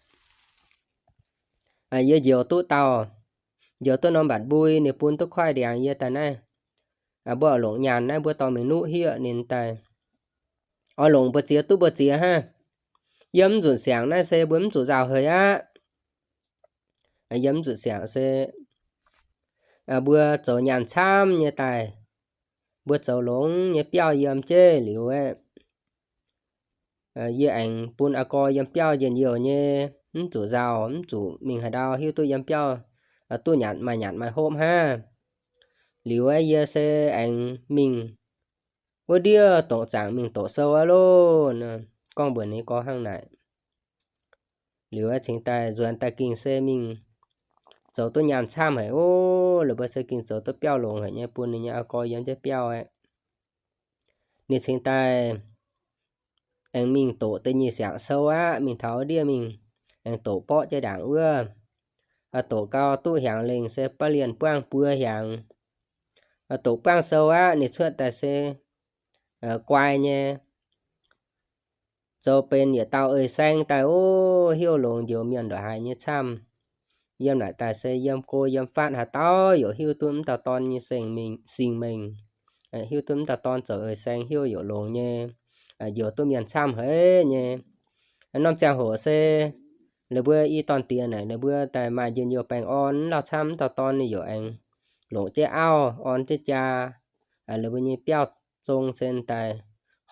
Yie njoux duqv dauh, njoux duqv norm mbatc mbui, ninh bun duqv koiv ndiangx yie daaih naaiv. Mbuo oix longc nyaanh naaiv mbuo dorh mingh nuqv hieqv ninh daaih. Oix longc mbu'ziex duqv mbu'ziex hnangv. Yiem mv nzunc siangx naaiv se mbuo mv zuqc nzauh heix aqv. Yiem mv nzunc siangx se mbuo zoux nyaanh camv nyei daaih, mbuo zoux longx nyei biauv yiem jeiv liuz aeqv, yie aengx bun aa gorx yiem biauv njien-youh nyei, mv zuqc nzauh, mv zuqc mingh haaix ndau hiuv duqv yiem biauv duqv nyanc maaih nyanc maaih hopv hnangv. Liuz aeqv, yie se aengx mingh wuov ndiev dongc zaangc mingh doqc sou aqv loh. Gorngv mbuox ninh gorx hnangv naaic. Liuz aeqv, cingx daaih nzuonx daaih gengh se mingh zoux duqv nyaanh camv haic ov. La'buo se gengh zoux duqv biauv longx haic nyei, bun ninh nyei aa gorx yiem jienv biauv aeqv. Ninh cingx daaih aengx mingh doqc da'nyeic siangx sou aqv. Mingh taux ndiev mingh aengx doqc borqv jienv ndaangc wuov. Doqc gau duqv hiaangx lengh se ba'lienh buangv buo hiaangx. Doqc buangv sou aqv, ninh cuotv daaih se guai nyei, zoux benx yietc dauh eix saeng daaih ov, hiuv longx njoux mienh ndongc haaix nyei camv. Yiem naaic daaih se yiem go yiem fatv haaix dauh yaac hiuv duqv mv dauh dorn nyei singx mengh, hiuv duqv mv dauh dorn zoux eix saeng hiuv yaac longx nyei, njoux duqv mienh camv haic nyei. Norm ziangh hoc se la'buo i dorn diex naaic la'buo daaih maaih njien-youh baengh orn, mv lauh camv mv dauh dorn ninh yaac aengx longc jienv auv, orn jienv jaa, la'buo nyei biauv zong sen daaih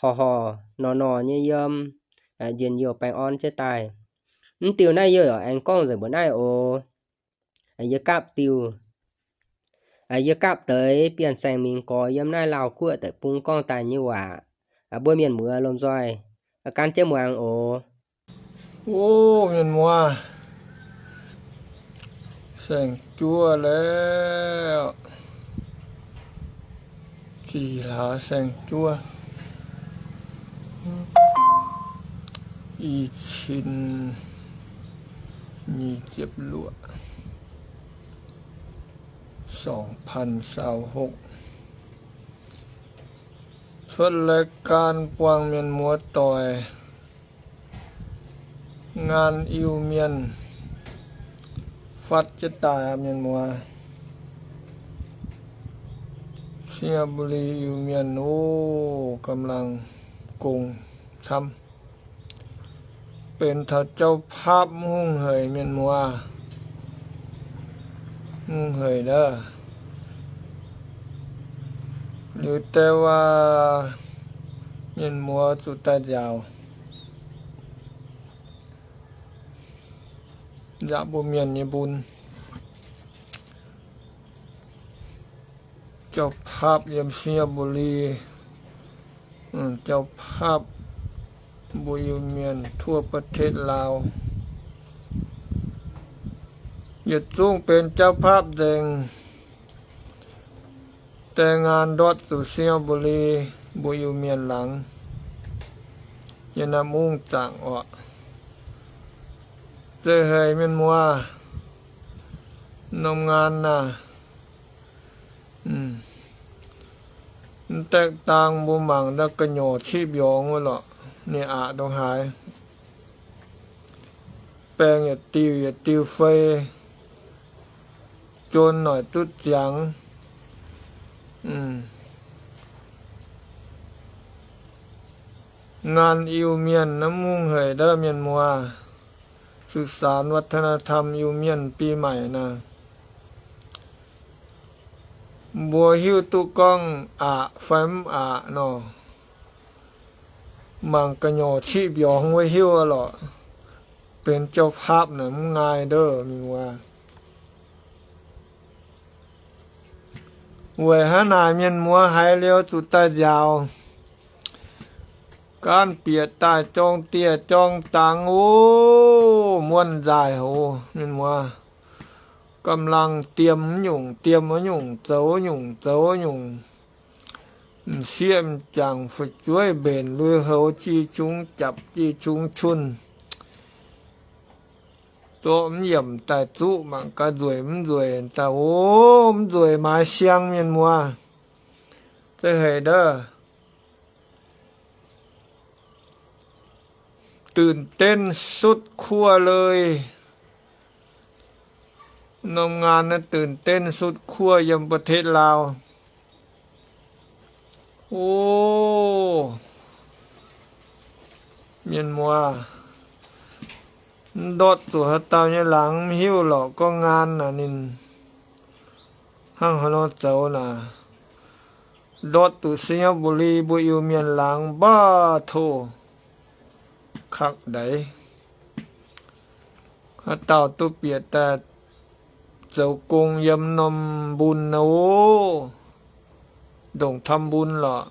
horh horh nor nor nyei yiem, njien-youh baengh orn jienv daaih. Mv diuh naaiv yie yaac aengx gorngv nzengc mbuox naaiv oc. Yie gapv diuh, yie gapv deix Bienh Saeng Mingh Gorx yiem naaiv Laauh Guoqv deic-bung gorngv daaih nyei waac, mbuo mienh muoz lomh nzoih gan jienv muangx oc. O mienh muoz, saeng-juov laeh, zih hlaax saeng-juov, i cin nyic ziepc luoqc, song pan saau hokv, cuotv รายการ buangh mienh muoz doic. Ngaan Iu-Mienh fatv jienv daaih aqv, mienh muoz. สิงห์บุรี Iu-Mienh oc, กำลัง gong camv. Benx taux เจ้าภาพ mv hungh haic, mienh muoz. Mv hungh haic ndov. Liuz deix waac mienh muoz zuqc daaih nziaauc, nziaauc mbuo mienh nyei mbun. เจ้าภาพ yiem สิงห์บุรี, เจ้าภาพ mbuo Iu-Mienh ทั่วประเทศลาว, yietc zungv benx เจ้าภาพ nzengc. Deix ngaan ndortv zuqc สิงห์บุรี mbuo Iu-Mienh laangz, yiem naaiv mungv zaangc orqc. Zeiz haic mienh muoz, norm ngaan naaiv, mv daeqv dang mbuo mangc ndau gu'nyuoz ciqv mbiorngz wuov lorqc, ninh aqc ndongc haaix. Baengh yietc diuh yietc diuh fei, jon noic duqv ziangx. Ngaan Iu-Mienh naaiv mv hungh haic ndov mienh muoz. สืบสานวัฒนธรรม Iu-Mienh ปีใหม่ naaiv, mbuo hiuv duqv gorngv aqc fai mv aqc nor, mangc gu'nyuoz ciqv mbiorngz wuov hiuv lorqc. Benx เจ้าภาพ naaic mv ngaih ndov mienh muoz. Weic hnangv naaic mienh muoz haiz liuz zuqc daaih nziaauc, gaanv bieqc daaih jorng dieh jorng dangx oc, muonv nzaaih oc mienh muoz. กำลัง diem nyungc diem nyungc, zoux nyungc zoux nyungc, m'sieqv m'jangc fu'jueiv mbenc lui-houx, jiv qungx japc jiv qungx qunx, zorqv mv yiemc daaih zuqv mangc gaax nzueic mv nzueic daaih oc. Mv nzueic maaiz siang mienh muoz. Zeiz haic ndov. ตื่นเต้นสุดขั้วเลย. Norm ngaan naaiv ตื่นเต้นสุดขั้ว yiem ประเทศลาว. O mienh muoz, mv ndortv zuqc haaix dauh nyei laangz mv hiuv lorqc, gorngv ngaan naaic ninh hnangv haaix nor zoux naaic. Ndortv zuqc สิงห์บุรี mbuo Iu-Mienh laangz mv baac tov, kangv ndaix. Haaix dauh duqv bieqc daaih zoux gong yiem norm mbun naaic oc, ndongc ทำบุญ lorqc,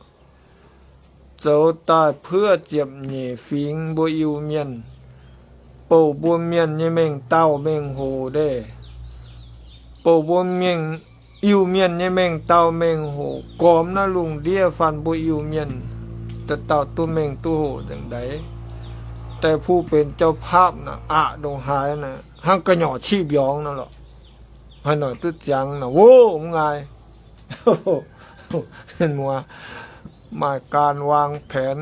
zoux daaih puoqv ziepc nyeic fingx mbuo Iu-Mienh, bouh mbuo mienh nyei mengh dauh mengh hoc ndeic, bouh mbuo mienh, Iu-Mienh nyei mengh dauh mengh hoc, gormx naaiv lungh ndiev faanh mbuo Iu-Mienh dauh dauh duqv mengh duqv hoc nzengc ndaix. Daaih puh benx เจ้าภาพ naaic, aqc ndongc haaix naaic, hnangv gu'nyuoz ciqv mbiorngz naaic lorqc. Haaix noic duqv ziangx naaic, wov, mv ngaih. Mienh muoz, maaih การวางแผน,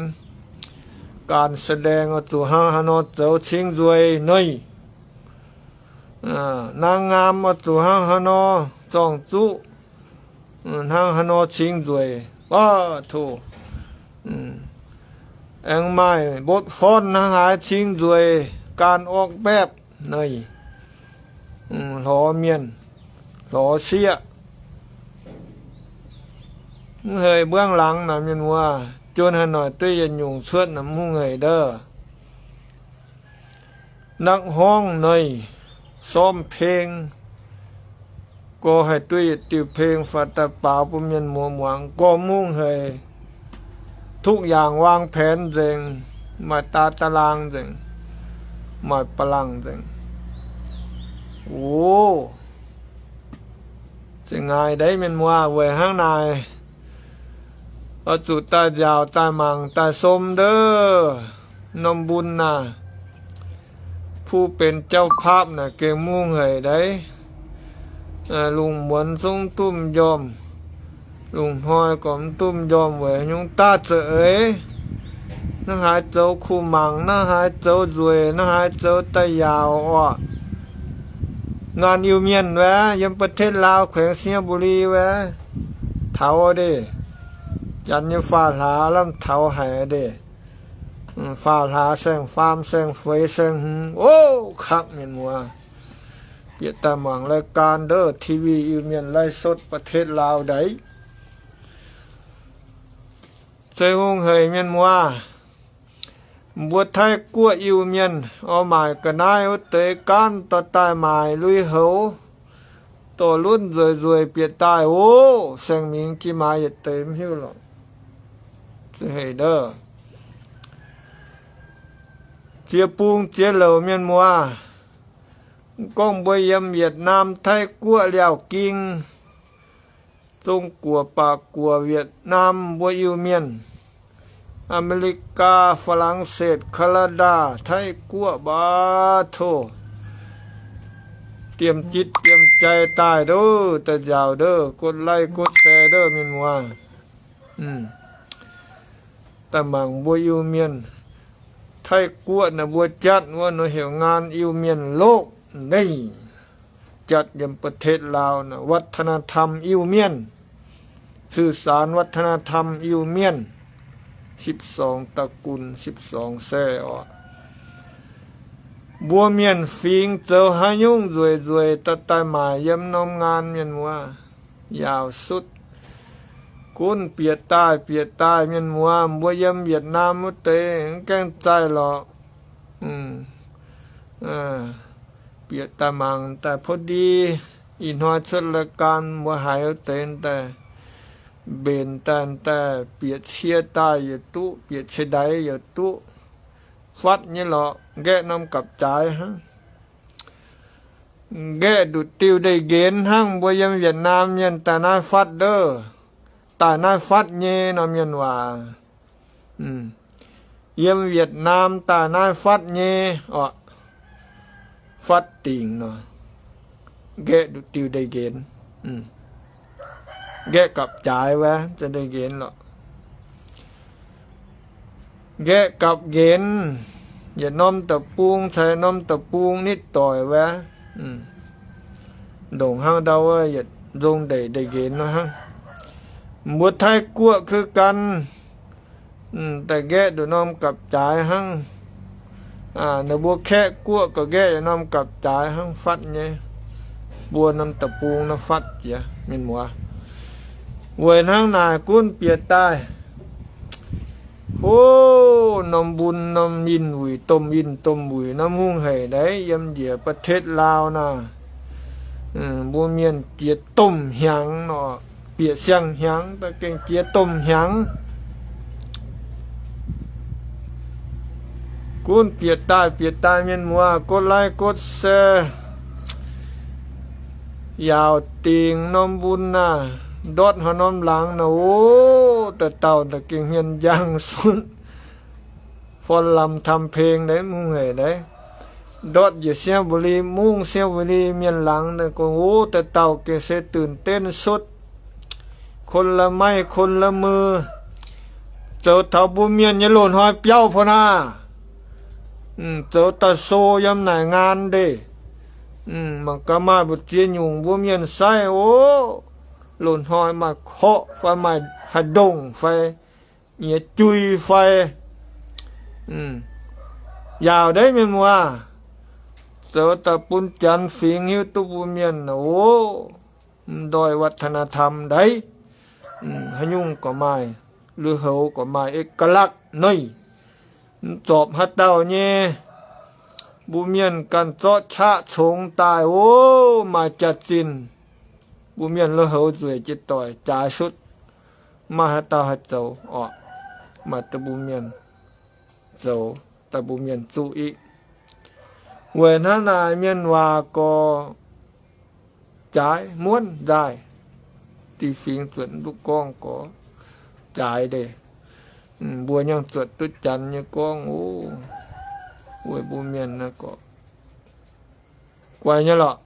การแสดง oix zuqc hnangv haaix nor zoux cingx nzueic neic. Naang ngaam oix zuqc hnangv haaix nor zorng-zuqv, hnangv haaix nor cingx nzueic. Waac tov, aengx maaih mbotv forn hnangv haaix cingx nzueic, การออกแบบ neic, hlorx mienh, hlorx sieqv. Mv haiz ƀuangv laangz naaic mienh muoz, juon haaix noic duqv yietc nyungc cuotv naaic mv hungh hec ndov. นักฮ้อง naaic ซ้อมเพลง gorx haih duqv yietc diuh เพลง faaux daaih baaux bun mienh muoz muangx gorx mv hungh hec. ทุกอย่างวางแผน nzengc, maaih ตาราง nzengc, maaih ตาราง nzengc. O, zengc ngaih ndeic mienh muoz, weic hnangv naaic oix zuqc daaih nziaauc daaih mangc daaih som ndov. Norm mbun naaic, ผู้เป็นเจ้าภาพ naaic gengh mv hungh hec ndeic. Lungh muonz zungv duqv m'njormh, lungh hnoi gorqv mv duqv m'njormh weic nyungc daaih za'eix. Naaiv haaix zoux kuh mangc, naaiv haaix zoux nzueic, naaiv haaix zoux da'yaauc orqc. งาน Iu-Mienh wuov, yiem ประเทศลาว แขวงไชยบุรี wuov, taux ndeic, janx nyei faam-hlaax lamh taux haic ndeic. Faam-hlaax saeng-faam saeng-feix saeng-hmz, o, kangv mienh muoz. Bieqc daaih mangc รายการ ndov, TV Iu-Mienh ไลฟ์สด ประเทศลาว ndeic. Zeiz hungh hec mienh muoz. Mbuo Taiv Guoqv Iu-Mienh oix maaic ga'naaiv wuov deix gaanv dorh daaih maaic lui-houx, dorh lunv nzueic nzueic bieqc daaih oc. Saeng-mingx jiex maaiz yietc deix mv hiuv lorqc. Ziex bung ziex louc mienh muoz, gorngv mbuo yiem Yietc Naam, Taiv Guoqv, Liaauh Ging, Zong Guoqv, Baac Guoqv, Yietc Naam mbuo Iu-Mienh, Aa^me^li^gaa, Faa^lang^setv, Kaa^naa^ndaa, Taiv Guoqv, mbaa tov, diemh jitv diemh jai daaih ndov, daaih nziaauc ndov, กดไลค์ กดแชร์ ndov mienh muoz. Daaih mangc mbuo Iu-Mienh, Taiv Guoqv naaic mbuo jatv wuov nor heuc งาน Iu-Mienh โลก naaic. Jatv yiem ประเทศลาว naaic วัฒนธรรม Iu-Mienh, สื่อสาร วัฒนธรรม Iu-Mienh, สิบสอง ตระกูล สิบสองแทร่ orqc. Mbuo mienh fingx zoux haaix nyungc nzueic nzueic daaih daaih maaic yiem norm งาน mienh muoz, yaauc sutv. Gunv bieqc daaih bieqc daaih mienh muoz, mbuo yiem Yietc Naam wuov deix mv gaengh zaih lorqc. Bieqc daaih mangc daaih พอดี, ih hnoi cuotv รายการ mbuo haiz wuov deix daaih mbenc daaih daaih bieqc cie daaih yaac duqv, bieqc cie ndaix yaac duqv, fatv nyei lorqc, nqaeqv norm gapv-jaaix hnangv. Nqaeqv nduqc diuh ndeic-nqenx hnangv. Mbuo yiem Yietc Naam mienh daaih naaiv fatv ndov, daaih naaiv fatv nyei nor mienh waac. Yiem Yietc Naam daaih naaiv fatv nyei orqc. Fatv dingc nor, nqaeqv nduqc diuh ndeic-nqenx, nqaeqv gapv-jaaix wuov, ndeic-nqenx lorqc. Nqaeqv gapv-nqenx, yietc norm deic-bung caux norm deic-bung nitv doic wuov, ndongc hnangv ndau wuov yietc nzong ndeic ndeic-nqenx nor hnangv. Mbuo Taiv Guoqv คือกัน, daaih nqaeqv nduqc norm gapv-jaaix hnangv. Ninh mbuo Kaeqv Guoqv gauh nqaeqv yietc norm gapv-jaaix hnangv, fatv nyei. Mbuo norm deic-bung naaiv fatv jiex mienh muoz. Weic hnangv naaic gunv bieqc daaih, hov, norm mbun norm yinh wuic, domh yinh domh wuic naaiv hungh hec ndaix yiem njiec ประเทศลาว naaic. Mbuo mienh jiex domh hnyangx nor, bieqc siang-hnyangx daaih gengh jiex domh hnyangx. Gunv bieqc daaih bieqc daaih mienh muoz, กดไลค์ กดแชร์ yaauc dingc norm mbun naaic, ndortv haaix norm laangz naaic, o, dauh dauh daaih gengh hmien njang sunv, ฟ้อนรำทำเพลง ndaix mv hungh hec ndaix. Ndortv njiec สิงห์บุรี, mungv สิงห์บุรี mienh laangz naaic gorngv, o, dauh dauh gengh seตื่นเต้นสุด, คนละไม้คนละมือ zoux taux mbuo mienh nyei loz-hnoi biauv pou naaic. Zoux daaih sou yiem naaic งาน ndeic. Mangc gaax maaih mbu'ziex nyungc mbuo mienh sai, o, loz-hnoi maaih korqv fai maaih haih ndongh fai nyiex jui fai, yaauc ndeic mienh muoz, zoux daaih bun janx fingx hiuv duqv mbuo mienh, o, mv ndoih วัฒนธรรม ndaix. Haaix nyungc gorqv maaih lui-houx, gorqv maaih เอกลักษณ์ neiv. Mv zorpc haaix dauh nyei, mbuo mienh ganh zorqv qaqv congx daaih, o, maaih jaax-zinh. Mbuo mienh lui-houx nzueic jiex doic jaaix sutv. Maaih haaix dauh haih zoux orqc? Maaih deix mbuo mienh zoux daaih, mbuo mienh zuqv iv. Weic hnangv naaic mienh waac gorqv jaaix muonv nzaaih. Diuh fingx zuotc duqv gorngv gorqv jaaix ndeic. Mbuo nyangv zuotc duqv janx nyei gorngv oc. Weic mbuo mienh naaiv gorqv guai nyei lorqc,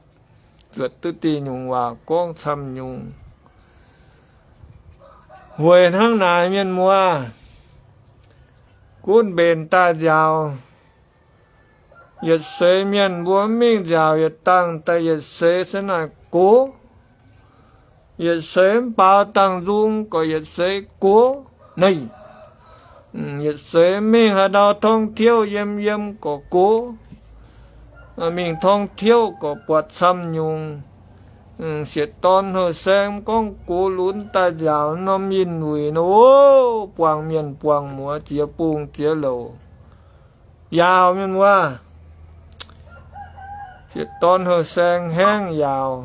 zuotc duqv diuh nyungc waac gorngv camv nyungc. Weic hnangv naaic mienh muoz, gunv mbenc daaih nziaaux. Yietc seix mienh mbuo mv mingh nziaaux yietc dangh daaih yietc seix se naaic gox. Yietc seix mv baaux dangh nzung gorqv yietc seix gox neiv. Yietc seix mingh haaix ndau ท่องเที่ยว yiem yiem gorqv gox. Mingh ท่องเที่ยว gorqv buatc camv nyungc. Sieqv dorn houh saeng mv gorngv gox lunx daaih nziaaux norm yinh wuic nor, o, buangh mienh buangh muoz, ziex bung ziex louc. Yaauc mienh muoz, sieqv dorn houh saeng hnangv yaauc,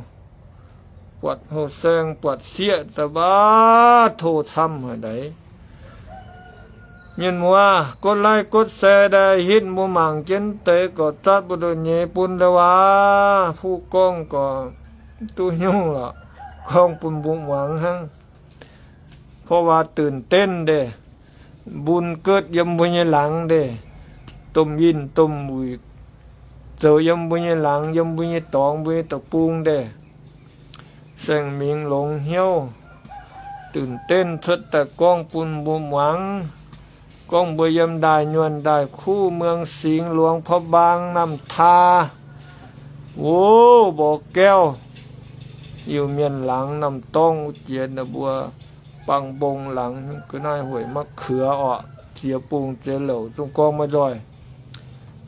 buatc houh saeng buatc sieqv daaih baav tov camv haic ndaix. Mienh muoz, กดไลค์ กดแชร์ daaih hitv mbuo mangc jienv deix gorqv zatv mbuo nduqc nyei bun ndau waac. Fuqv gorngv gorqv duqv nyungc lorqc, gorngv bun mbuo muangx hnangv. เพราะว่าตื่นเต้น ndeic, mbun gutv yiem mbuo nyei laangz ndeic, domh yinh domh wuic zoux yiem mbuo nyei laangz, yiem mbuo nyei dorngx, mbuo nyei deic-bung ndeic. Saeng-mingx longx hnyouv, ตื่นเต้น cuotv daaih gorngv bun mbuo muangx. Gorngv mbuo yiem ndaaih nyuonh ndaaih kuv เมืองสิงห์ หลวงพระบาง Namh Taa. O, Mbor Gaauv, Iu-Mienh laangz, Namh Dorngv, wuov jiex ninh mbuo Bang Mbong laangz, ga'naaiv hueic มะเขือ orqc, ziex bung ziex louc zungv gorngv maiv nzoih.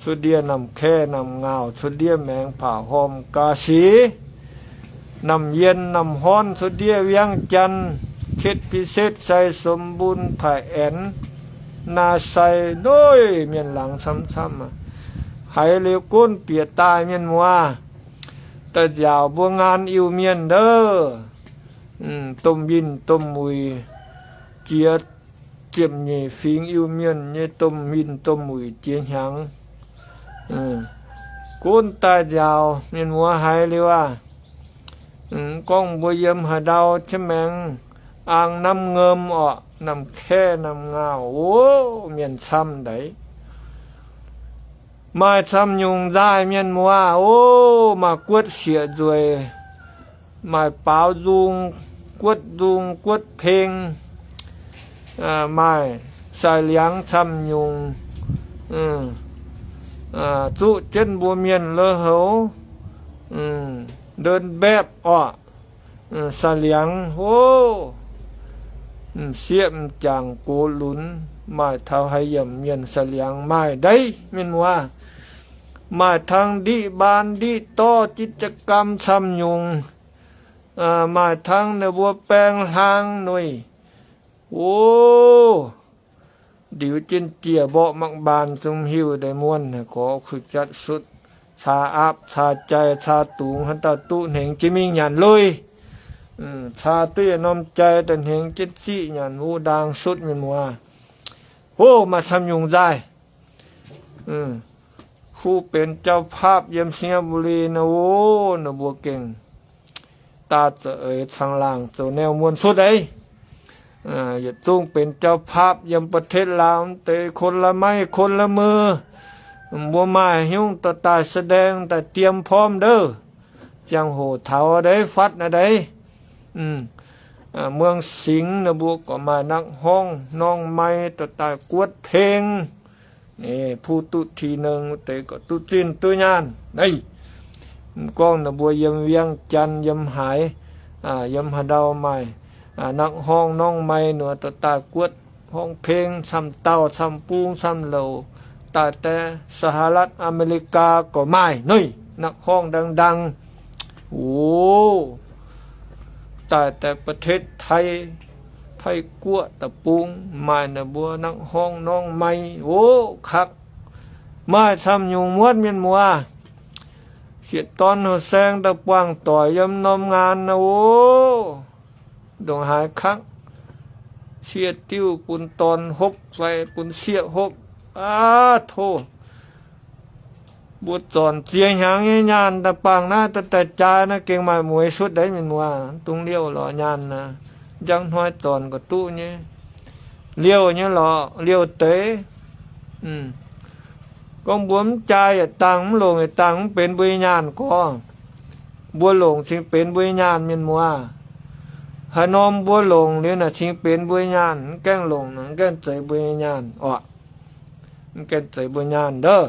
Cuotv ndiev Namh Kaeqv, Namh Ngaauh, cuotv ndiev Maengx, Paac Horm, Ga'sic, Namh Yien, Namh Horn, cuotv ndiev เวียงจันทน์, Ketv, Pisetv, Sai Som Bun, Paac Aenx, Naa Sai, noiv mienh laangz camv-camv aqv. Haiz liuz gunv bieqc daaih mienh muoz, daaih nziaauc mbuo ngaanv Iu-Mienh ndouv, domh yinh domh wuic, jiex ziepc nyeic fingx Iu-Mienh nyei domh yinh domh wuic jiex hnyangx. Gunv daaih nziaauc mienh muoz haiz liuz aqv. Gorngv mbuo yiem haaix ndau jienv maengx, Ang, Namh Ngom orqc, Namh Kaeqv, Namh Ngaauh, o, mienh camv ndaix. Maaih camv nyungc nzaaih mienh muoz, o, maaih guotv sieqv nzueic, maaih baaux nzung, guotv nzung, guotv peng, maaih sai liangx camv nyungc, zuqv jienv mbuo mienh lui-houx, ndon mbaepv orqc, sai liangx, o, m'sieqv m'jangc gox lunx, maaih taux haih yiemc mienh sai liangx maaih ndeic mienh muoz. Maaih tangv ndiqv mbaan ndiqv dorv กิจกรรม camv nyungc, maaih tangv ninh mbuo baeng hlang nuih, o, ndiux jienv jieh mborqv mangc mbaan zungv hiuv deix muonh haic gorx kuh jatv sutv, caa aapv, caa jai, caa dungz, haaix dauh duqv hnengx jiex mingh nyanc lui, caa duqv yietc norm jai daaih hnengx jienv ziqv nyanc wuov ndaang sutv mienh muoz. O, maaih camv nyungc nzaaih. Kuv benx เจ้าภาพ yiem Singapore nor, o, ninh mbuo gengh daaih za'eix caangh laangh zoux neu muonh sutv eix. Yietc zungv benx เจ้าภาพ yiem ประเทศลาว mv deix คนละไม้คนละมือ mbuo maaih hnyouv dorh daaih แสดง daaih diem พร้อม ndouv. Ziangh hoc taux deix fatv naaiv deix, เมืองสิงห์ ninh mbuo gorqv maaih นักฮ้อง norm mai dorh daaih guotv peng. Puv duqv ทีหนึ่ง wuov deix gorqv duqv zinh duqv nyaanh. Gorngv ninh mbuo yiem เวียงจันทน์ yiem haaix, yiem haaix ndau maaih นักฮ้อง norm mai nor dorh daaih guotv horngh peng camv dauh camv bung camv louc. Daaih deix สหรัฐอเมริกา gorqv maaih noiv นักฮ้อง ดังๆ. O, daaih deix ประเทศไทย Taiv-Guoqv deic-bung, maaih ninh mbuo nangv horngv norngv maiv, ov, kaqv. Maaih camv nyungc muotv mienh muoz. Sieqv dorn houh-saeng daaih buangh doic yiem norm ngaanc naaic, ov, ndongc haaix kaqv. Sieqv diuv bun dorn hopv fai bun sieqv hopv, aav, tov. Mbuo zornc ziex hnyangx nyei nyaanh daaih bangc naaiv daaih jaa naaiv gengh maaih mueiz cuotv deix mienh muoz, dungx liouh lorz nyaanh naaic. Njang hnoi zornc ga'duqv nyei, liouh nyei lorqc, liouh deix. Gorngv mbuo mv jaa yietc dangh, mv longc yietc dangh, mv benx mbuo nyei nyaanh gorx. Mbuo longc cingx benx mbuo nyei nyaanh mienh muoz. Haaix norm mbuo longc liuz naaic cingx benx mbuo nyei nyaanh, mv gaengh longc naaic mv gaengh zeiz mbuo nyei nyaanh orqc. Mv gaengh zeiz mbuo nyaanh ndov.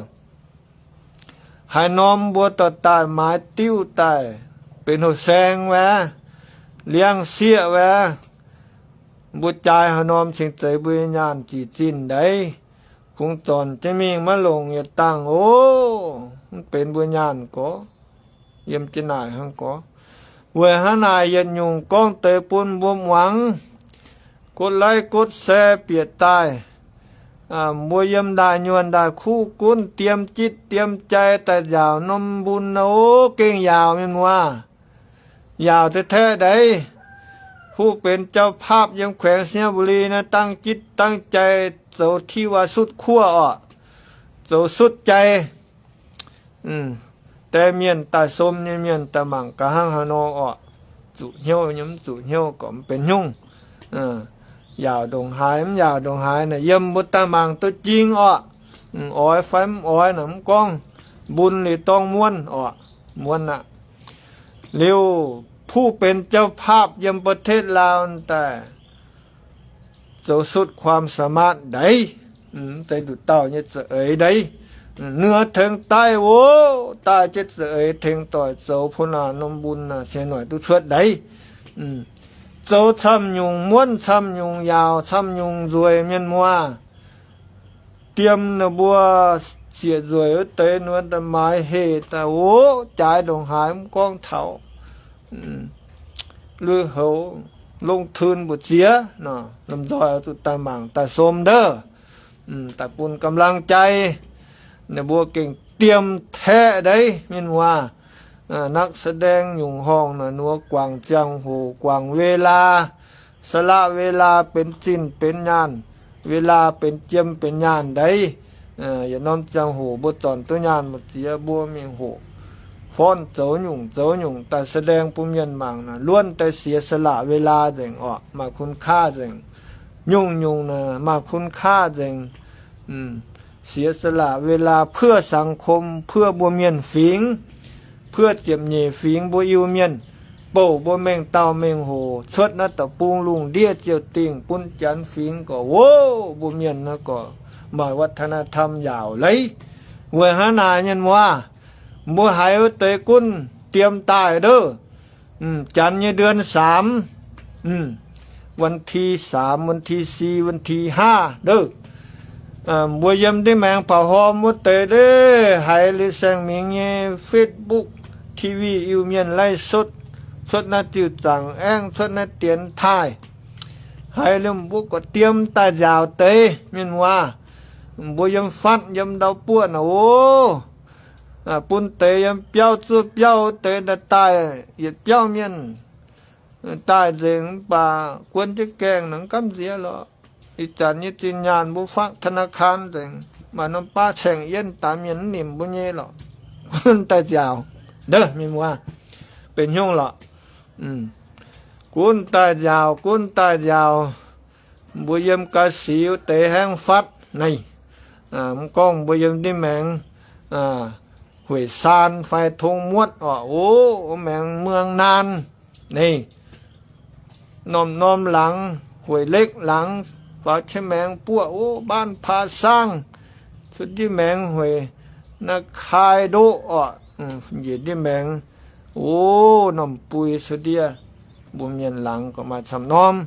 Haaix norm mbuo dorh daaih maaiz diuv daaih benx houh-saeng wuov, liangv sieqv wuov, mbuo jaa haaix norm cingx zeiz mbuo nyei nyaanh jiex zinh ndaix. Kungx zornc jienv mingh maiv longc yietc dangh ov, mv benx mbuo nyaanh gorx. Yiem jienv naaic hnangv gorx. Weic hnangv naaic yietc nyungc gorngv deix bun mbuo muangx, กดไลค์ กดแชร์ bieqc daaih. Mbuo yiem ndaaih nyuonh ndaaih kuv gunv diem jitv diem jai daaih njaaux norm mbun nor, gengh yaauc mienh muoz. Yaauc deix taeqv ndaix. Huv benx เจ้าภาพ yiem แขวง ไชยบุรี naaiv dangv jitv dangv jai zoux ที่ว่าสุดขั้ว orqc, zoux sutv jai. Deix mienh daaih som nyei mienh daaih mangc gaax hnangv haaix nor orqc. Zuqc hnyouv nyei mv zuqc hnyouv gorqv mv benx nyungc. Yaauc ndongc haaix mv yaauc ndongc haaix naaic yiem mbuo daaih mangc duqv jing orqc. Oix fai mv oix naaic mv gorngv, mbun liuz dorng muonv orqc, muonv aqv. Liuz, ผู้เป็นเจ้าภาพ yiem ประเทศลาว daaih zoux สุดความสามารถ ndaix. Mv zeiz nduqc dauh nyei za'eix ndaix. Nongx tengx daaih, ov, daaih jienv za'eix tengx doic zoux โภชนานุบำรุง naaic cingx noic duqv cuotv ndaix. Zoux camv nyungc muonv, camv nyungc yaauc, camv nyungc nzueic mienh muoz. Diem ninh mbuo sieqv nzueic wuov deix, ninh mbuo daaih maaiz heh daaih, ov, jaaix ndongc haaix mv gorngv taux lui-houx ลงทุน mbu'ziex nor, lomh nzoih oix zuqc daaih mangc daaih som ndov, daaih bun กำลังใจ. Ninh mbuo gengh diem taeqv ndaix mienh muoz. นักแสดง nyungc horngh naaic ninh mbuo guangc ziangh hoc, guangc เวลา, สละเวลา benx zinh benx nyaanh, เวลา benx jiem benx nyaanh ndaix. Yietc norm ziangh hoc mbuo zornc duqv nyaanh mbu'ziex, mbuo mingh hoqc forn zoux nyungc zoux nyungc daaih แสดง bun mienh mangc naaic, luonv deix เสียสละเวลา nzengc orqc, maaih คุณค่า nzengc. Nyungc-nyungc naaic maaih คุณค่า nzengc. เสียสละเวลา เพื่อสังคม, เพื่อ mbuo mienh fingx, เพื่อ ziepc nyeic fingx mbuo Iu-Mienh, bouh mbuo mengh dauh mengh hoc cuotv naaiv deic-bung lungh ndiev ziouc dingh bun Janx fingx gorqv, ov, mbuo mienh naaiv gorqv maaih วัฒนธรรม yaauc leiz. Weic hnangv naaic mienh muoz, mbuo haiz wuov deix gunv diem daaih ndov, Janx nyei เดือนสาม, วันที่สาม, วันที่สี่, วันที่ห้า ndov. Mbuo yiem ndiev maengx ผาฮ้อม wuov deix ndov, haiz liuz saeng-mingx nyei Facebook, TV Iu-Mienh ไลฟ์สด cuotv naaiv diuh zaangc aengv, cuotv naaiv dienx taaih, haiz liuz mbuo gorqv diem daaih nziaauc deix mienh muoz. Mbuo yiem fatv yiem ndau buoqv naaic, ov, bun deix yiem biauv zuov biauv deix daaih, daaih yietc biauv mienh daaih nzengc, mv baac guon jienv gaengh naaic mv gamh nziex lorqc. Ih zanc nyei zinh nyaanh mbuo fatv ธนาคาร nzengc, maaih norm baav caengh yienv daaih mienh mv nimc mbuo nyei lorqc. Gunv daaih nziaauc ndov mienh muoz, benx nyungc lorqc. Gunv daaih nziaauc, gunv daaih nziaauc. Mbuo yiem กาสี wuov deix hnangv fatv naaic, mv gorngv mbuo yiem ndiev maengx Hueic Saan fai Tong Muotv orqc, ov, maengx เมืองน่าน naaic, norm-norm laangz, Hueic Lekv laangz, faaux qiex maengx buoqv, ov, บ้านผาซาง, cuotv ndiev maengx Hueic Nakai Ndoqv orqc, njiec ndiev maengx, ov, norm bui cuotv ndiev, mbuo mienh laangz gorqv maaih camv norm,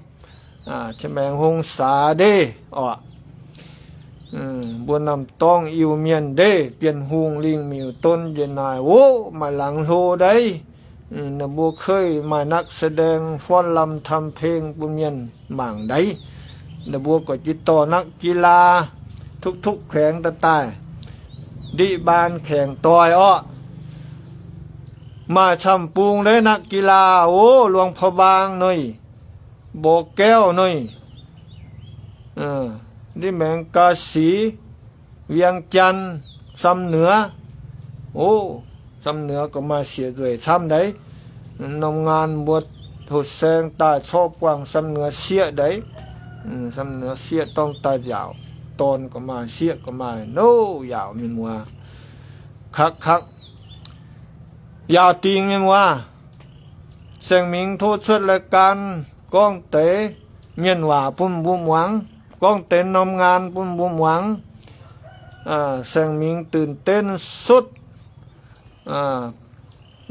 qiex maengx องศา ndeic orqc. Mbuo norm dorngx Iu-Mienh ndeic, Bienh Hungh, Lingh Miuc, Don Njiec naaic, ov, maaih laangz hlo ndeic. Ninh mbuo keuv maaih นักแสดง ฟ้อนรำทำเพลง bun mienh mangc ndaix. Ninh mbuo gorqv jiex dorh นักกีฬา ทุกๆ แขวง daaih ndiqv baan แข่งต่อย orqc. Maaih camv-bung ndeic นักกีฬา oc, Luang Prabang nuic, Mborqv Gaeqv nuic, Liuz Maengx Ga'sic, Vieng Jaan, Samx Nduov. Oc, Samx Nduov gorqv maaih sieqv nzueic camv ndaix. Norm ngaan mbuo hoqc saeng daaih corc buangh Samx Nduov sieqv ndaix. Samx Nduov sieqv dorng daaih nziaauc, dorn gorqv maaih, sieqv gorqv maaih, nov yaauc mienh muoz. Kaqv kaqv, yaauc dingc mienh muoz. Saeng Mingx tov cuotv รายการ gorngv deix mienh waac bun mbuo muangx, gorngv deix norm ngaan bun mbuo muangx. Saeng Mingx ตื่นเต้น sutv.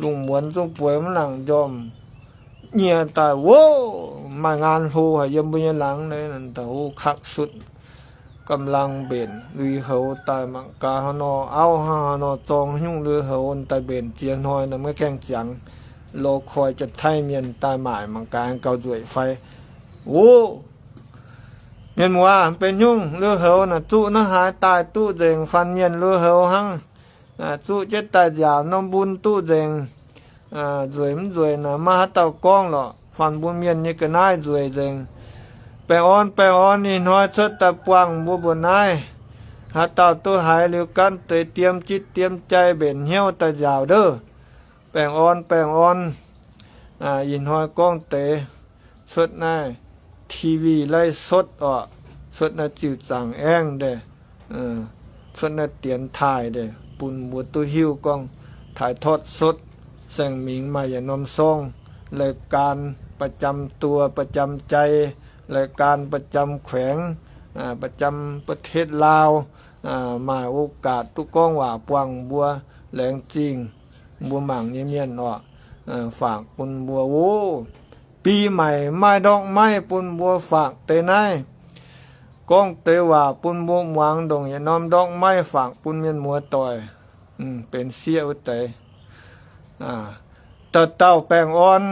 Lungh muonz zungv bueix maiv nangc njormh nyie daaih, oc, maaih ngaan hlo haic yiem mbuo nyei laangz naaiv, da'hov kaqv sutv. กำลัง mbenc lui-houx daaih mangc gaax haaix nor auv, haaix nor zorng, haaix nyungc lui-houx daaih mbenc ziex hnoi nor maiv gaengh ziangx. Lorz koi Janx-Taiv mienh daaih maaic mangc gaax gauh nzueic fai. Oc, mienh muoz, benx nyungc lui-houx naaic zuqv naaiv haaix daaih duqv nzengc, faanh mienh lui-houx hnangv. Zuqv jienv daaih nziaauc norm bun duqv nzengc. Nzueic mv nzueic naaic maiv haaix dauh gorngv lorqc, faanh mbuo mienh nyei ga'naaiv nzueic nzengc. Baengh orn, baengh orn, ih hnoi cuotv daaih buangh mbuo mbu'naaiv. Haaix dauh duqv haiz liuz gaanv deix diem jitv diem jai mbenc hnyouv daaih nziaauc ndouv. Baengh orn, baengh orn. Ih hnoi gorngv deix cuotv naaiv TV ไลฟ์สด orqc, cuotv naaiv ziuc zaangc aengv daaih, cuotv naaiv dienx taaih daaih bun mbuo duqv hiuv gorngv ถ่ายทอดสด Saeng Mingx maaih yietc norm sorng, รายการ ประจำตัว ประจำใจ, รายการ ประจำแขวง ประจำประเทศลาว, maaih โอกาส duqv gorngv waac buangh mbuo laengz zingh mbuo mangc nyei mienh orqc. Faatv bun mbuo oc. ปีใหม่ maaih ndortv maiv bun mbuo faatv deix naaiv. Gorngv deix waac bun mbuo muangx ndongc yietc norm ndortv maiv faatv bun mienh muoz doic benx sieqv wuov deix. Dauh dauh baengh orn.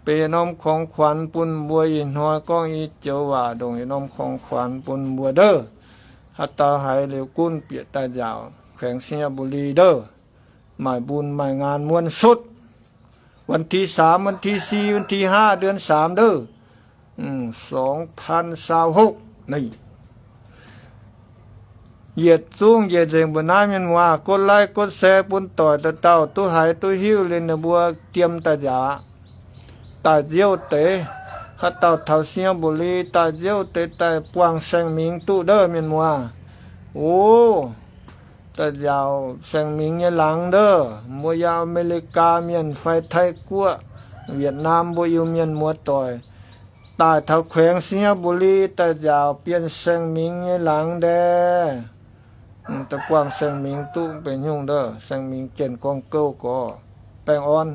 Benx yietc norm ของขวัญ bun mbuo ih hnoi gorngv i joux waac ndongc yietc norm ของขวัญ bun mbuo ndouv. Haaix dauh haiz liuz gunv bieqc daaih nziaauc แขวง ไชยบุรี ndouv. Maaih bun maaih ngaan muonv sutv. วันที่สาม วันที่สี่ วันที่ห้า เดือนสาม ndouv. สองพันยี่สิบหก naaiv. Yietc zungv yietc nzengc mbu'naaiv mienh muoz กดไลค์ กดแชร์ bun doic dauh dauh duqv haiz duqv hiuv liuz ninh mbuo diem daaih nziaauc, daaih nziouv deix. Haaix dauh taux ไชยบุรี daaih nziouv deix daaih buangh Saeng Mingx duqv ndouv mienh muoz. Oc, daaih nziaauc Saeng Mingx nyei laangz ndouv, mbuo yiem อเมริกา mienh fai Taiv Guoqv, Việt Nam mbuo Iu-Mienh muoz doic, daaih taux แขวง ไชยบุรี daaih nziaauc bienh Saeng Mingx nyei laangz ndaaih. Daaih buangh Saeng Mingx duqv benx nyungc ndouv, Saeng Mingx jienv gorngv gouv gorx. Baengh orn.